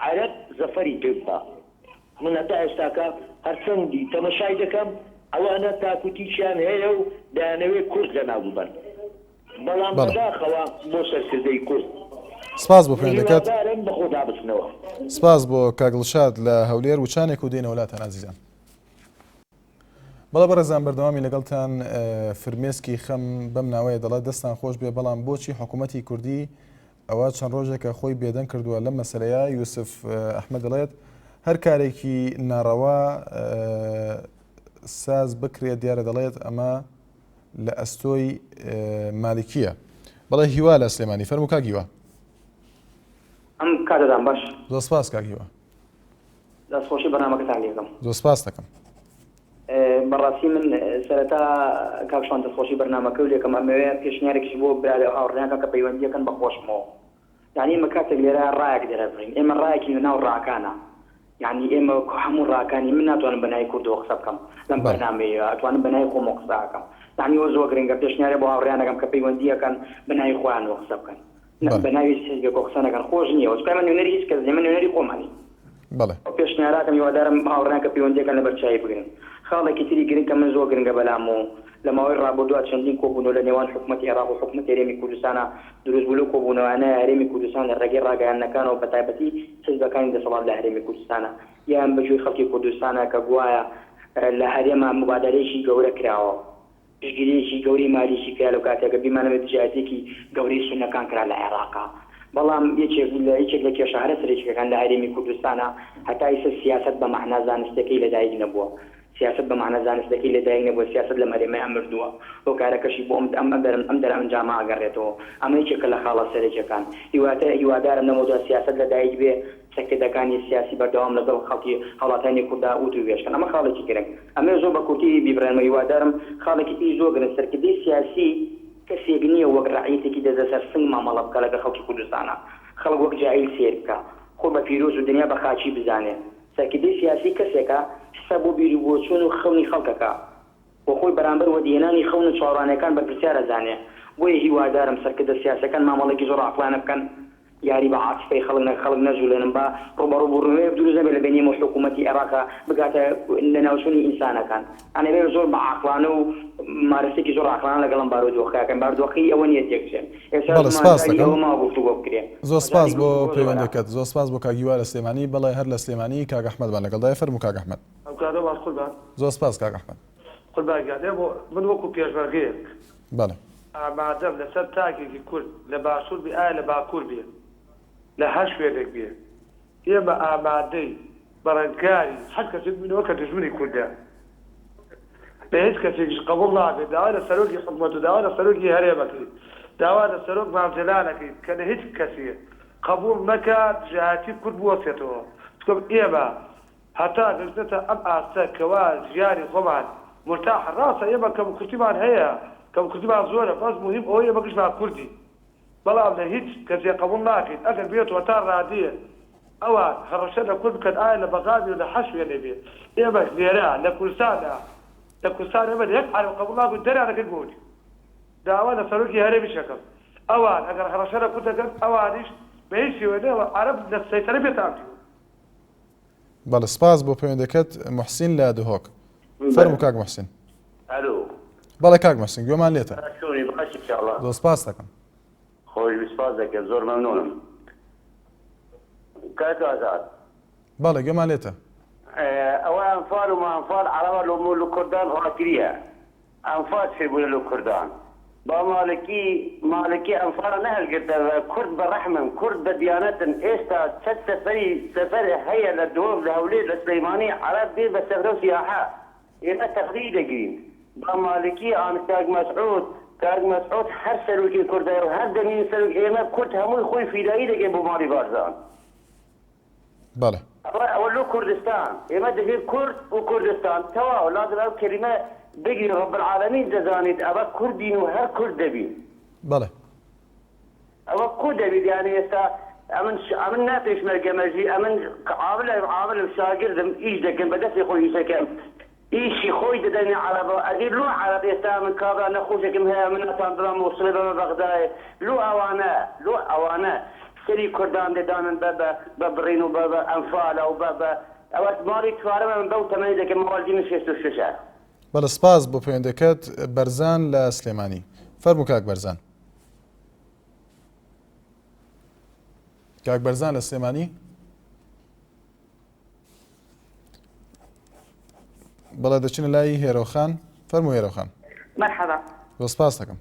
عەرەب زەفەری پێ ببا من هەتا ئێستاکە هەرچەندی تەمەشای دەکەم ئەوانە تاکوتیکیان هەیە و دەیانەوێ کورد لەناو ببەن بەڵام بەڵێ. بەداخەوە بۆ سەرکردەی کورد. سپاس بۆ من پەیوەندەکەت. هیوادارم بەخۆدا بچنەوە. سپاس بۆ کاک دڵشاد لە هەولێر وچانێک و دێینەوە لاتان ئازیزان. بەڵێ بەڕێزان بەردەوامی لەگەڵتان فرمێسکی خەم بەم ناوەیە دەڵێت دەستان خۆش بێ بەڵام بۆچی حکوومەتی کوردی ئەوە چەند ڕۆژێکە خۆی بێدەنگ کردووە لەم مەسەلەیە یوسف ئەحمەد دەڵێت هەر کارێکی ناڕەوا ساز بکرێت دیارە دەڵێت ئەمە لە ئەستۆی مالکیە بەڵێ هیوا لە سلێمانی فەرموو کاک هیوا. ئەم کاتەتان باش. زۆر سپاس کاک هیوا. دەستخۆشی بەرنامەکەتان لێکەم. زۆر سپاس دەکەم. بەڕاستی من سەرەتا کاک شوان دەستخۆشی بەرنامەکەو لێکەم ئەمەوێ پێشنیارێکیش بۆ برادەر هاوڕێیانکەم کە پەیوەندیەکەن بە خۆشمەوە یانی ئێمە کاتێک لێرە ڕایەک دەرەبڕین ئێمە ڕایەکین لە ناو ڕاکانە یانی ئێمە هەموو ڕاکانی من ناتوانم بە ناوی کوردەوە قسە بکەم لەم بەڵێ. بەرنامەیە ئەتوانم بە ناوی خۆمەوە قسە ئەکەم یانی ئەوە زۆر گرنگە پێشنیارێ بۆ هاوڕێیانەکەم کە پەیوەندیەکەن بە ناوی خۆیانەوە قسە بکەن بەڵێ. بە ناوی هیچ حیزبێکەوە قسە نەکەن خۆش نییە چونکە ئێمە نوێنەری هیچ کەس نین ئێمە نوێنەری خۆمانین. بەڵێ. ئەو پێشنیارەکەم هیوادارم هاوڕێیان کە پەیوەندیەکان لەبەر چاوی بگرن. خاڵێکی تری گرنگ کە من زۆر گرنگە بەلامەوە لە ماوەی ڕابردووا چەندین کۆبوونەوە لە نێوان حکومەتی عێراق و حکومەتی هەرێمی کوردستانا دروست بوو لەو کۆبوونەوانەیا هەرێمی کوردستان لە ڕێگەی ڕاگەیاندنەکانەوە بەتایبەتی حیزبەکانی دەسەڵات لە هەرێمی کوردستانا یان بە گوێی خەڵکی کوردستانا کە گوایە لە هەرێما موبادەرەیەکی گەورە کراوە پشتگیرییەکی گەورەی مالیکی کرا لەو کاتە گەر بیمانەوێت دژایەتییەکی گەورەی سوننەکان کرا لە عێراقا بەڵام یەکێک لە یەکێک لە کێشە هەرە سەرەکیەکان لە هەرێمی کوردستانا هەتا ئیستا سیاسەت بە مەعنا زانستیەکەی لەدایک نەبووە سیاسەت بە مەعنا زانستیەکەی لەدایک نەبووە سیاسەت لەم هەرێمەیا مردووە هۆکارەکەشی بۆ ئەم ئەم ئەم دەرئەنجامە ئەگەڕێتەوە ئەمە یەکێکە لە خاڵە سەرەکیەکان هیواتە هیوادارم لەمەودوا سیاسەت لەدایک بێ سەرکردەکانی سیاسی بەردەوام لەگەڵ خەڵکی هاوڵاتیانی کوردا وتووێژ کەن. ئەمە خاڵێکی گرنگ. ئەمەوێ زۆر بە کورتی بیبڕێنمەوە هیوادارم خاڵێکی تری زۆر گرنگ سەرکردەی سیاسی کەسێک نییە وەک ڕەعیەتێکی دەست لەسەر سنگ مامەڵە بکا لەگەڵ خەڵکی کوردستانا. خەڵک وەک جاهیل سەیر بکا. خۆی بە پیرۆز و دنیا بە خاکی بزانێ. سەرکردەی سیاسی کەسێکە حساب بۆ بیروبۆچوون و خەونی خەڵک ئەکا و خۆی بەرامبەر وەدیهێنانی خەون و چاوەڕانیەکان بەرپرسیار ئەزانێ. بۆیە هیوادارم سەرکردە سیاسیەکان مامەڵەیەکی زۆر عەقڵانە بکەن، یاری بە عاتیفەی خەڵک نەکەن، خەڵک نەجوڵێنن، با ڕووبەڕووبوونەوەیەک دروست نەبێت لە بەینی ئێمە و حکوومەتی عێراقا بگاتە لەناوچوونی ئینسانەکان. یانی ئەبێ زۆر بە عاقڵانە و ممارەسەیەکی زۆر عاقڵانە لەگەڵ ئەم بارودۆخە کەن، بارودۆخەکەی ئەوە نییە تێکچێ. ئێستا بەڵێ سپاس مەجالی دەکەم. ئەوە ماوە گفتوگۆ بکرێ. زۆر سپاس مەجالی بۆ گفتوگۆ زۆرە. پەیوەندەکەت. زۆر سپاس بۆ کاک هیوا لە سلێمانی. بەڵێ هەر لە سلێمانی کاک ئەحمەدمان لەگەڵدایە. فەرموو کاک ئەحمەد. ئەم کاتە باش قوربان. زۆر سپاس کاک ئەحمەد. قوربان گیان ئێمە من وەکو پێشمەرگەیەک. بەڵێ. ئامادەم لەسەر تاکێکی کورد لە باشوور بێ ئایا لە باکوور بێ لە هەر شوێنێک بێ ئێمە ئامادەی بەرەنگاری هەر کەسێک ببینەوە کە دوژمنی کوردە لە هیچ کەسێکیش قبوڵ ناکەین داوا لە سەرۆکی حکومەت و داوا لە سەرۆکی هەرێم ئەکەین داوا لە سەرۆک مام جەلال ئەکەین کە لە هیچ کەسێ قبوڵ نەکا دژایەتی کورد بوەستێتەوە چونکە ئێمە هەتا گەشتنەتە ئەم ئاستە کەوا ژیانی خۆمان مورتاحە ڕاستە ئێمە کەموکورتیمان هەیە کەموکورتیمان زۆرە بەس موهیم ئەوەی ئێمە گشتمان کوردین بەڵام لە هیچ کەسێ قبوڵ ناکەین ئەگەر بێتو هەتا ڕادەیەک ئەوان هەڕەشە لە کورد بکەن ئایا لە بەغا بێ و لە هەر شوێنێ بێ ئێمەش لێرە لە کوردستانا لە کوردستان ئێمە لە یەک عەرەب قبوڵ ناکەین دەریان ئەکەین بۆ ئەودیو داوا لە سەرۆکی هەرێمیش ئەکەم ئەوان ئەگەر هەڕەشە لە کورد دەکەن ئەوانیش بە هیچ شێوەیەک نەهێڵن عەرەب لە سەیتەرە بێتە ئەم دیو. بەڵێ سپاس بۆ پەیوەندەکەت موحسین لە دهۆک فەرموو کاک موحسین. ئەلو. بەڵێ کاک موحسین گوێمان لێتە. چۆنی باش ان شاء اللە. زۆر سپاست دەکەم. خۆش بی سپاس دەکەم زۆر مەمنونم کاک ئازاد. بەڵێ گوێمان لێتە. ئەوە ئەنفال و مانفال عەرەبە لۆ لۆ کوردان ڕاگریە. ئەنفال چێ بوونە لۆ کوردان با مالکی مالکی ئەنفالە نەهەلگرتەڤە کورد بە ڕەحمن کورد بە دیانەتن ئێستا چەد سەفەری سەفەر هەیە لە دهۆک لە هەولێر لە سلەیمانی عەرەب دێن بە سەفرە و سیاحە ئێمە تەقدیر دەگرین با مالکی ئان کاک مەسعود کاک مەسعود هەر سەرۆکی کوردایە و هەر دەمین سەرۆک ئێمە کورد هەمووی خۆی فیدایی دەکەین بۆ ماڵی بارزان. بەڵێ. ئەوە ئەوە لۆ کوردستان ئێمە دەبێت کورد و کوردستان تەواو لازم ئەو کەلیمە بگرین رب العالمین دەزانێت ئەوە کوردین و هەر کورد دەبین. بەڵێ. ئەوە کو دەبیت یانی ئێستا ئەمن ئەمن نا پێشمەرگەمەژی ئەمن عاملە عاملم شاگردم ئیش دەکەم بە دەستی خۆی ئیش دەکەم ئیشی خۆی دەدەنە عەرەبە ئەدی لۆ عەرەب ئێستا من کابرا نەخۆشێکم هەیە من ناتوانم ببەم موسڵێ بەمە بەغدایێ لۆ ئەوانە لۆ ئەوانە سەری کوردان دەدانن بە بە بە بڕین و بە بە ئەنفالە و بە بە ئەوە ماڵی چوارەمە من بەو تەمەنی دەکەم ماڵی من 66 ە. بەڵێ سپاس بۆ پەیوەندەکەت بەرزان لە سلێمانی فەرموو کاک بەرزان. کاک بەرزان لە سلێمانی. بەڵێ دەچینە لای هێرۆخان فەرموو هێرۆخان. مەرحەبا. زۆر سپاس دەکەم.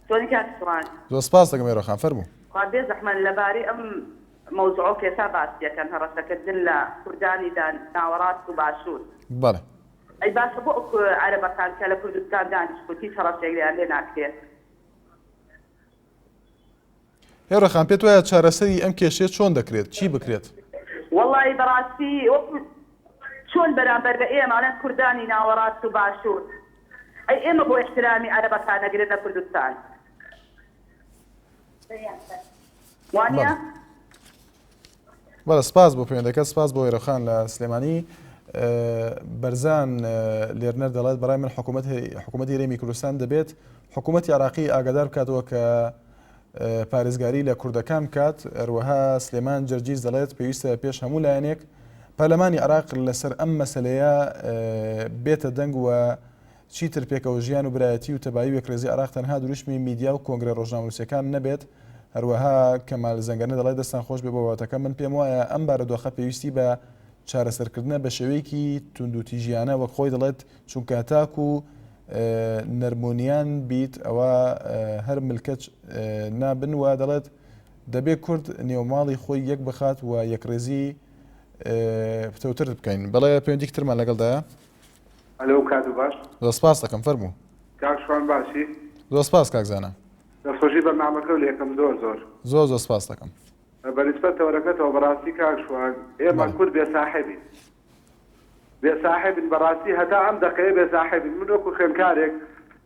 چۆنی کاک سوڕان؟ زۆر سپاس دەکەم هێرۆخان فەرموو. خوا بێ زەحمەت لەبارەی ئەم مەوزوعە کە ئێستا باسی ئەکەن هەڕەشەکردن لە کوردانی لە ناوەڕاست و باشوور. بەڵێ. ئەی باشە بۆ ئەو عەرەبەکان کە لە کوردستان دانیشتوون هیچ هەڕەشەیەک لێیان لێ ناکرێ؟ هێرۆ خان پێت وایە چارەسەری ئەم کێشەیە چۆن دەکرێت؟ چی بکرێت؟ وەڵایی بەڕاستی وەکو چۆن بەرامبەر بە ئێمە ئەڵێن کوردانی ناوەڕاست و باشوور ئەی ئێمە بۆ ئیحترامی عەرەبەکان نەگرن لە کوردستان وانیە؟ بەڵێ سپاس بۆ پەیوەندەکە سپاس بۆ هێرۆخان لە سلێمانی بەرزان لێرنەر دەڵێت بەڕای من حکوومەت حکوومەتی هەرێمی کوردستان دەبێت حکوومەتی عراقی ئاگادار بکاتەوە کە پارێزگاری لە کوردەکان بکات هەروەها سلێمان جەرجیز دەڵێت پێویستە پێش هەموو لایەنێک پەرلەمانی عراق لەسەر ئەم مەسلەیە بێتە دەنگ و چیتر پێکەوە ژیان و برایەتی و تەبایی و یەکڕێزی عێراق تەنها دروشمی میدیا و کۆنگرە ڕۆژنامەنووسیەکان نەبێت، هەروەها کەمال زەنگەنە دەڵێت دەستان خۆش بێ بۆ بابەتەکە، من پێم وایە ئەم بارودۆخە پێویستی بە چارەسەرکردنە بە شێوەیەکی توندوتیژیانە وەک خۆی دەڵێت چونکە تاکو نەرمونیان بیت ئەوە هەر ملکەچ نابن و دەڵێت دەبێ کورد نێوماڵی خۆی یەک بخات و یەکڕێزی پتەوتر بکەین. بەڵێ پەیوەندیکی ترمان لەگەڵدایە. ئەلۆ کات و باش. زۆر سپاست دەکەم فەرموو. کاک شوان باشی؟ زۆر سپاس کاک زانا. دەستخۆشی بەرنامەکەو لێکەم زۆر زۆر. زۆر زۆر سپاست دەکەم. بە نیسبەت تەوەرەکەتەوە بەڕاستی کاک شوان ئێمە بەڵێ. کورد بێ ساحێبین بێ ساحێبین بەڕاستی هەتا ئەم دەقەیە بێ ساحێبین من وەکو خوێندکارێک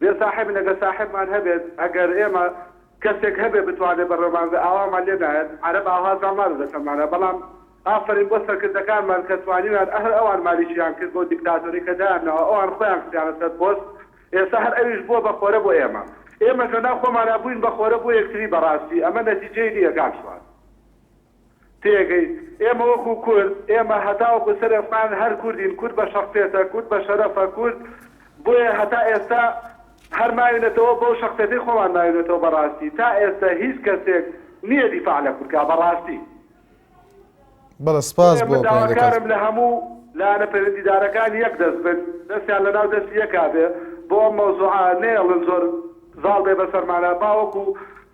بێ ساحێبین ئەگەر ساحێبمان هەبێت ئەگەر ئێمە کەسێک هەبێت بتوانێت بەڕێومان بێت ئاوامان لێ نایەت عەرەب ئاوها زاڵ نابێت بەسەرمانا بەڵام. ئافەرین بۆ سەرکردەکانمان کە توانیویان هەر ئەوان مالیکیان کرد بەو دیکتاتۆری کە دایانناوە ئەوان خۆیان خستیانە سەر پۆست ئێستا هەر ئەویش بووە بە خۆرە بۆ ئێمە ئێمەش لە ناو خۆمانا بووین بە خۆرە بۆ یەکتری بەڕاستی ئەمە نەتیجەی نییە کاک شوان تێگەی ئێمە وەکو کورد ئێمە هەتاوەکو سەر ئێسقان هەر کوردین کورد بە شەخسێتە کورد بە شەرەفە کورد بۆیە هەتا ئێستا هەر ماوینەتەوە بەو شەخسێتەی خۆمان ماوینەتەوە بەڕاستی تا ئێستا هیچ کەسێک نییە دیفاع لە کورد کا بەڕاستی. بەڵێ سپاس بۆیە بۆ من پەیوەندەکەت. داواکارم لە هەموو لایەنە پەیوەندیدارەکان یەک دەست بن دەستیان لەناو دەستی یەکا بێ بۆ ئەم مەوزوعە نەیەڵن زۆر زاڵ بێ بەسەرمانا با وەکو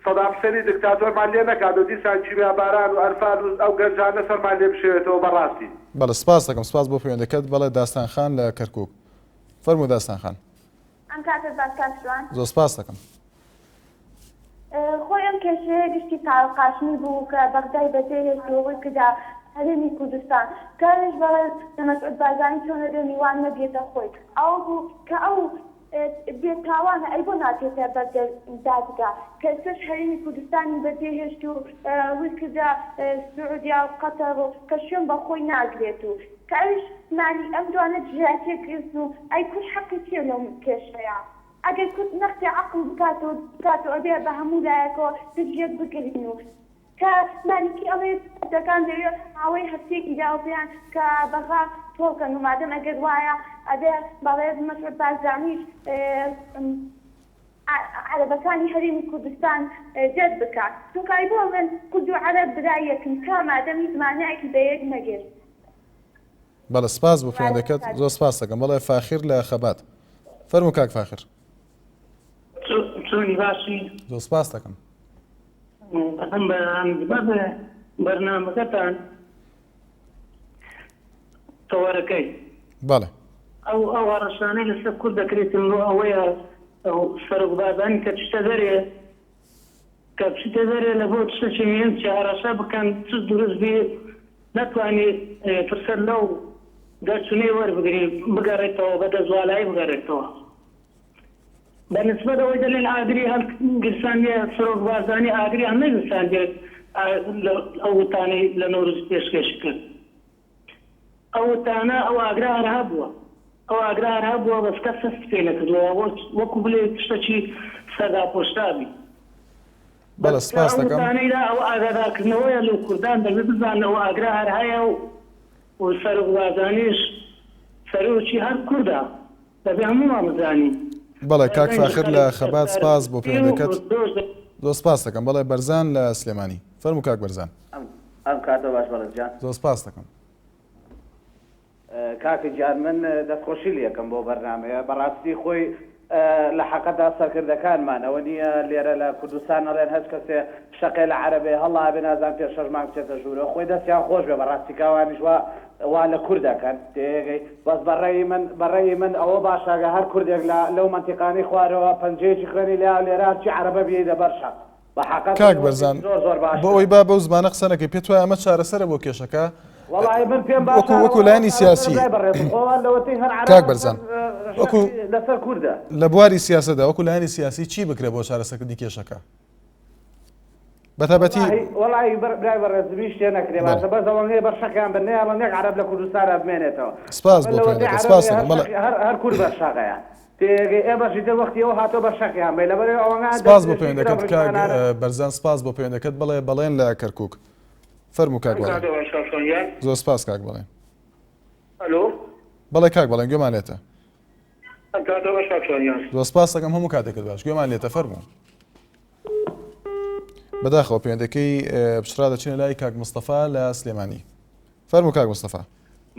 سەدام حسێنی دکتاتۆرمان لێ نەکات و دیسان کیمیاباران و ئەنفال و ئەو گەنجانە سەرمان لێ بشێوێتەوە بەڕاستی. بەڵێ سپاست دەکەم سپاس بۆ پەیوەندەکەت بەڵێ داستان خان لە کەرکوک فەرموو داستان خان. ئەم کاتەت باش کاک شوان. زۆر سپاست دەکەم. خۆی ئەم کێشەیە گشتی تارق قاسمی بوو کە بەغدای بەجێ هێشت و ڕووی کردە هەرێمی کوردستان کە ئەویش بەڕێز مەسعود بارزانی چۆن ئەبێ میوان نەبیەتە خۆی ئەوە بوو کە ئەو بێ تاوانە ئەی بۆ ناچێتە بەر دادگا کە ئێستاش هەرێمی کوردستانی بەجێ هێشت و ڕووی کردە سعودیا و قەتەر و کە شوێن بە خۆی ناگرێت و کە ئەویش مالی ئەم دوانە دژایەتیەک گرتن و ئەی کورد حەقی چیە لەو کێشەیە ئەگەر کورد نەختێ عەقڵ بکاتەوە بکاتەوە ئەبێ بە هەموو لایەکەوە دژ یەک بگرین و کە مالیکی ئەڵێ کوردەکان دەوێ ماوەی هەفتەیەکی داوە پێیان کە بەغا چۆڵ کەن و مادەم ئەگەر وایە ئەبێ بەڕێز مەسعود بارزانیش عەرەبەکانی هەرێمی کوردستان دەر بکا چونکە ئەی بۆ ئەڵێن کورد و عەرەب برای یەکن کا مادەم هیچ مانایەکی بە یەک نەگرت. بەڵێ سپاس بۆ پەیوەندەکەت زۆر سپاست دەکەم بەڵێ فاخیر لە خەبات فەرموو کاک فاخر. چۆنی باشی؟ زۆر سپاست دەکەم. ئەم بەرنامەکەتان تەوەرەکەی بەڵێ ئەو ئەو هەڕەشانەی لەسەر کورد دەکرێتن بۆ ئەوەیە ئەو سەرۆک بارزانی کە چتە دەرێ کە بچیتە دەرێ لە بۆ تشتەکی مهم چ هەڕەشە بکەن چ دروست بی نەتوانی فرسەت لەو دەرچونەی وەربگری بگەڕێتەوە بە دەست والایی بگەڕێتەوە بە نسبەت ئەوەی دەلێن ئاگری هەڵ گیرساندیە سەرۆک بارزانی ئاگری هەڵ نەگیرساندیە ئەو وتانەی لە نەورۆز پێشکێشی کرد ئەو وتانە ئەو ئاگرە هەر هەبووە ئەو ئاگرە هەر هەبووە بەس کەس هەستی پێ نەکردووە وەکو بلێ شتەکی سەرداپۆشرابی بەڵێ سپاس ئەو دەکەم. وتانەی لا ئەوە ئاگادارکردنەوەیە لۆ کوردان دەبێ بزانن ئەو ئاگرە هەر هەیە و و سەرۆک بارزانیش سەرۆکی هەر کوردە دەبێ هەموومان بزانین. بەڵێ کاک فاخر لە خەبات سپاس بۆ پەیوەندەکەت زۆر سپاست دەکەم بەڵێ بەرزان لە سلێمانی فەرموو کاک بەرزان. ئەم کاتە باش بەڕێز گیان. زۆر سپاست دەکەم. کاکە گیان من دەستخۆشی لێکەم بۆ بەرنامەیە بەڕاستی خۆی لە حەقەدا سەرکردەکانمان ئەوە نییە لێرە لە کوردستان ئەڵێن هەچ کەسێ شەقێ لە عەرەبێ هەڵابێ نازان پێش شەش مانگ بچێتە ژوورەوە خۆی دەستیان خۆش بێ بەڕاستی کاوانیش وا وا لە کورد ئەکەن تێگەی بەس بە ڕەئی من بە ڕەئی من ئەوە باشە گە هەر کوردێک لە لەو مەنتیقانەی خوارەوە پەنجەیەکی خوێنی لێیا لێرە هەرچی عەرەبە بیەیدە بەر شەق بە حەقەت کاک ئەوە بەرزان زۆر زۆر بۆ باشترە. ئەوەی با بەو زمانە قسە نەکەی پێت وایە ئەمە چارەسەرە بۆ کێشەکە وەڵاهی من پێم باشە وەکو وەکو ئەوە لایەنی چارەسەرە سیاسی برای بەڕێزم خۆ لەوەتەی هەر عەرەب کاک لەسەر بەرزان وەکو شەقی لەسەر کوردە. لە بواری سیاسەتدا وەکو لایەنی سیاسی چی بکرێ بۆ چارەسەرکردنی کێشەکە؟ بەتایبەتی. وەڵاهی وەڵاهی برای بەڕێزم هیچ شتێ نەکرێ باشە بەس ئەوەنەیە بەر شەقیان بن نەیەڵن یەک عەرەب لە کوردستانا بمێنێتەوە سپاس ئەمە بۆ لەوەتەی پەیوەندەکەت عەرەب سپاس هەیە هەر دەکەم بەڵێ. شەقی هەر هەر کورد بەر شەقەیە تێگەی ئێمەش ئیتر وەختی ئەوە هاتووە بەر شەقیان بین لەبەر ئەوەی ئەوەنە سپاس بۆ دەستدرێژی کرا پەیوەندەکەت کاک ڕیشمانانە. بەرزان سپاس بۆ پەیوەندەکەت بەڵێ بەڵێن لە کەرکوک فەرموو کاک ئەم بەڵێن. کاتە باش کاک شوان گیان. زۆر سپاس کاک بەڵێن. ئەلۆ. بەڵێ کاک بەڵێن گوێمان لێتە. ئەم کاتە باش کاک شوان گیان. زۆر سپاس دەکەم هەموو کاتێکت باش گوێمان لێتە فەرموو. بەداخەوە پەیوەندەکەی پچڕا دەچینە لای کاک مستەفا لە سلێمانی فەرموو کاک مستەفا.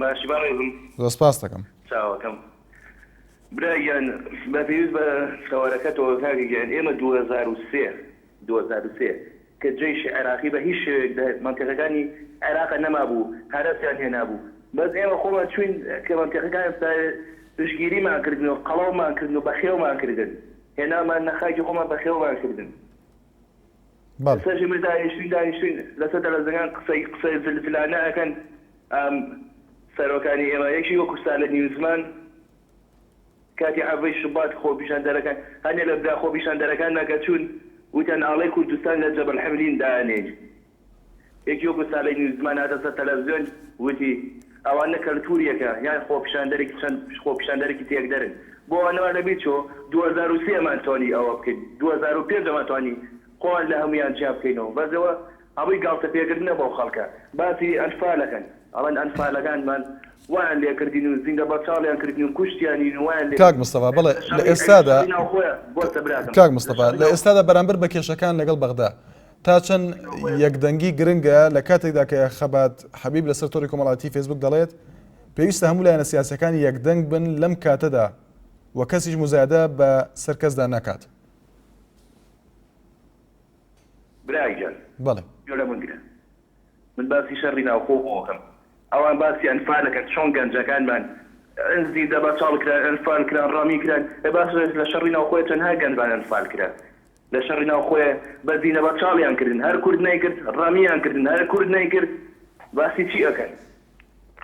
باشی بەڕێزم. زۆر سپاس دەکەم. چاوەکەم برا گیان بە پێویست بە تەوەرەکەتەوە کاکە گیان ئێمە 2003 2003 کە جەیشی عێراقی بە هیچ شێوەیەک لە مەنتیقەکانی عێراقا نەمابوو هەرەسیان هێنابوو بەس ئێمە خۆمان چوین کە مەنتیقەکان پشتگیریمان کردن و قەڵەومان کردن و بەخێومان کردن هێنامان نە خاکی خۆمان بەخێومان کردن بەڵێ. لەسەر ژمر دانیشتوین دانیشتوین لەسەر تەلەفزیۆنەکان قسەی قسەی زل زلانە ئەکەن ئەم سەرۆکانی ئێمە یەکی وەکو سالە نیوزمان کاتی حەڤەی شوبات خۆپیشاندەرەکان هەنێ لە برا خۆپیشاندەرەکانمان کە چوون وتیان ئاڵای کوردستان لە جەبەل حەمرین دانێین. یەکی وەکو سالەی نیوزمان هاتە سەر تەلەفزیۆن وتی ئەوانە کەلتوریەکە یان خۆپیشاندەرێکی چەند خۆپیشاندەرێکی تێکدەرن بۆ ئەوانەمان لەبیر چۆ 2003 ئەمان توانی ئەوە بکەین 2005 ئەمان توانی خۆمان لە هەموویان جیا بکەینەوە بەس ئەوە هەمووی گاڵتە پێکردنە بەو خەڵکە باسی ئەنفالەکەن ئەڵێن ئەنفالەکانمان وایان لێکردین و زیندە بەچاڵیان کردین و کوشتیانین و وایان کاک مستەفا بەڵێ لە ئێستادا کاک مستەفا لە ئێستادا بەرامبەر بە کێشەکان لەگەڵ بەغدا تا چەند یەکدەنگی گرنگە لە کاتێکدا کە خەبات حەبیب لەسەر تۆری کۆمەڵاتی فێسبوک دەڵێت پێویستە هەموو لایەنە سیاسەکان یەکدەنگ بن لەم کاتەدا و کەسیش مزایدە بە سەر کەسدا نەکات. برا گیان بەڵێ. گوێ لە من گرە من باسی شەڕی ناوخۆ بۆ ئەکەم ئەوان باسی ئەنفال ئەکەن چۆن گەنجەکانمان زیندە بەچاڵ کران ئەنفال کران ڕەمی کران ئێ باس لە شەڕی ناوخۆیە تەنها گەنجان ئەنفال کران لە شەڕی ناوخۆیە بە زیندە بەچاڵیان کردن هەر کورد نەیکرد ڕەمیان کردن هەر کورد نەیکرد باسی چی ئەکەن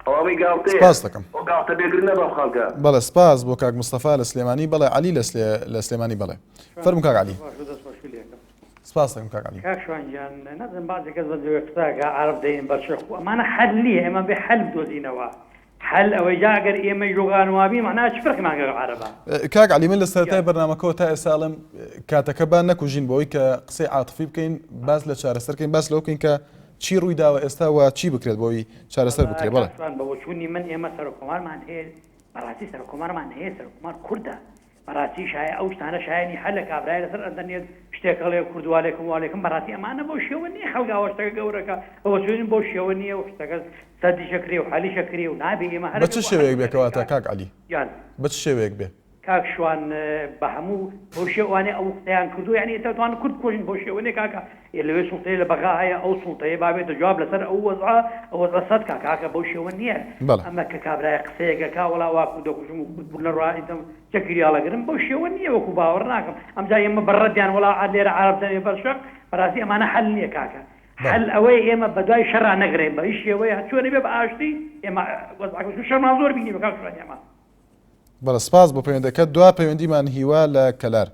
ئەوەی گاڵتەیە سپاست دەکەم. ئەو گاڵتە پێکردنە بەم خەڵکە. بەڵێ سپاس بۆ کاک مستەفا لە سلێمانی بەڵێ عەلی لە سلێ لە سلێمانی بەڵێ فەرموو کاک عەلی. باش و دەست خۆشی لێکەم. سپاست دەکەم کاک عەلی. کاک شوان گیان نازانم بەعزێ کەس بە جۆرێک قسە ئەکا عەرەب دەین بەر چەقوو ئەمانە حەل نییە ئێمە بێ حەل بدۆزینەوە حەل ئەوەی جا ئەگەر ئێمەیش لۆغان وابین مەعناها چ فەرقمان لەگەڵ عەرەبە؟ کاک عەلی من لە سەرەتای بەرنامەکەوە تا ئێستا ئەڵێم کاتەکە با نەکوژین بەوەی کە قسەی عاتفی بکەین باس لە چارەسەر کەین باس لەوە بکەین کە چی ڕووی داوە ئێستا و چی بکرێت بۆی چارەسەر بکرێت؟ بەڵێ. کاک شوان بە بۆچوونی من ئێمە سەرۆک کۆمارمان هەیە بەڕاستی سەرۆک کۆمارمان هەیە سەرۆک کۆمار کوردە بەڕاستی شایە ئەو شتانە شایەنی حەلە کابرای لەسەر ئەنتەرنێت شتێک ئەڵێ کورد والێکم والێکم بەڕاستی ئەمانە بەو شێوە نییە خەڵک ئاوا شتەکە گەورەکە بە بۆچوونی من بەو شێوە نییە و شتەکە سەردیشە کرێ و حەلیشە کرێ و نابێ ئێمە هەر بە چ شێوەیەک بێ کەواتە کاک عەلی؟ گیان. بە چ شێوەیەک بێ؟ کاک شوان بە هەموو بەو شێوانەی ئەو قسەیان کردووە یانی ئێستا توان کورد بکۆژن بەو شێوە نیە کاکە ئێ لەوێ سوڵتەیە لە بەغا هەیە ئەو سوڵتەیە با بێتە جواب لەسەر ئەو وەزعە ئەو وەزعە سەد کا کاکە بەو شێوە نیە بەڵێ. ئەمە کە کابرایە قسەیەک ئەکا وەڵا وا کورد دەکوژم و کورد بوون لەڕا ئیتم چەکی ریاڵەگرم بەو شێوە نیە وەکو باوەڕ ناکەم ئەمجا ئێمە بە ڕەدیان وەڵا لێرە عەرەب دەنێ بەر شەق بەڕاستی ئەمانە حەل نیە کاکە بەڵێ. حەل ئەوەیە ئێمە بەدوای شەڕا نەگرێین بە هیچ شێوەیە هەرچۆنێ بێ بە ئاشتی ئێمە وەزعەکە چون شەڕمان زۆر بینیوە کاک شوان ئێمە. بەڵێ سپاس بۆ پەیوەندەکەت دوا پەیوەندیمان هیوا لە کەلار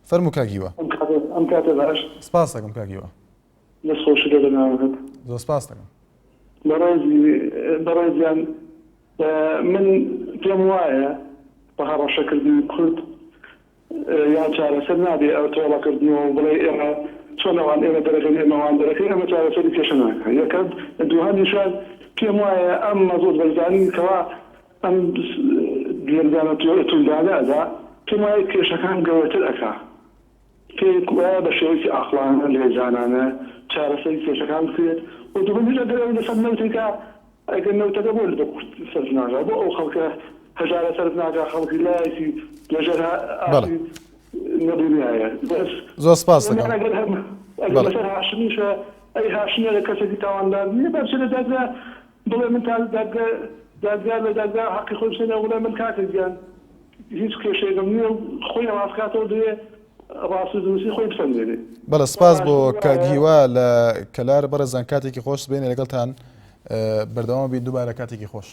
فەرموو کاک هیوا. ئەم کاتە ئەم کاتە باش. سپاست دەکەم کاک هیوا. دەست خۆشی لە بەرنامەکەت. زۆر سپاست دەکەم. بەڕێزی بەڕێزیان من پێم وایە بە هەڕەشەکردنی کورد یان چارەسەر نابێ ئەو تۆڵە کردنەوە و بڵێ ئێمە چۆن ئەوان ئێمە دەرەکەن ئێمە ئەوان دەرەکەین ئەمە چارەسەری کێشە ناکا یەکەم دووهەمیشان پێم وایە ئەم مەزۆت بەرزانی کەوا ئەم لێکدانە توندانە ئەدا پێم وایە کێشەکان گەورەتر ئەکا پێم وایە بە شێوەیەکی ئاقڵانە لێزانانە چارەسەری کێشەکان بکرێت و دووهەمیش ئەگەر ئەوی لەسەر نەوتێکا ئەگەر نەوتەکە بۆ لە کورد سەرف ناکا بۆ ئەو خەڵکە هەژارە سەرف ناکا خەڵکی لایەکی لەژێر بەڵێ. ئاستی نەبوونیایە بەس زۆر سپاست ئێمە دەکەم. ئەگەر هەر ئەگەر بەڵێ. لەسەر هاشمیشە ئەی هاشمی ئەگەر کەسێکی تاوانبار نییە با بچێتە دادگا بڵێ من تا دادگا دادگا لە دادگا حەقی خۆی بسێنێ و بڵێ من کاکە گیان هیچ کێشەیەکم نییە و خۆی ڕاست کاتەوە دەوێ ڕاست و دروستی خۆی بسەلمێنێ. بەڵێ سپاس بۆ کاک هیوا لە کەلار بەڕێزان کاتێکی خۆش سبەینێ لەگەڵتان بەردەوام بین دووبارە کاتێکی خۆش.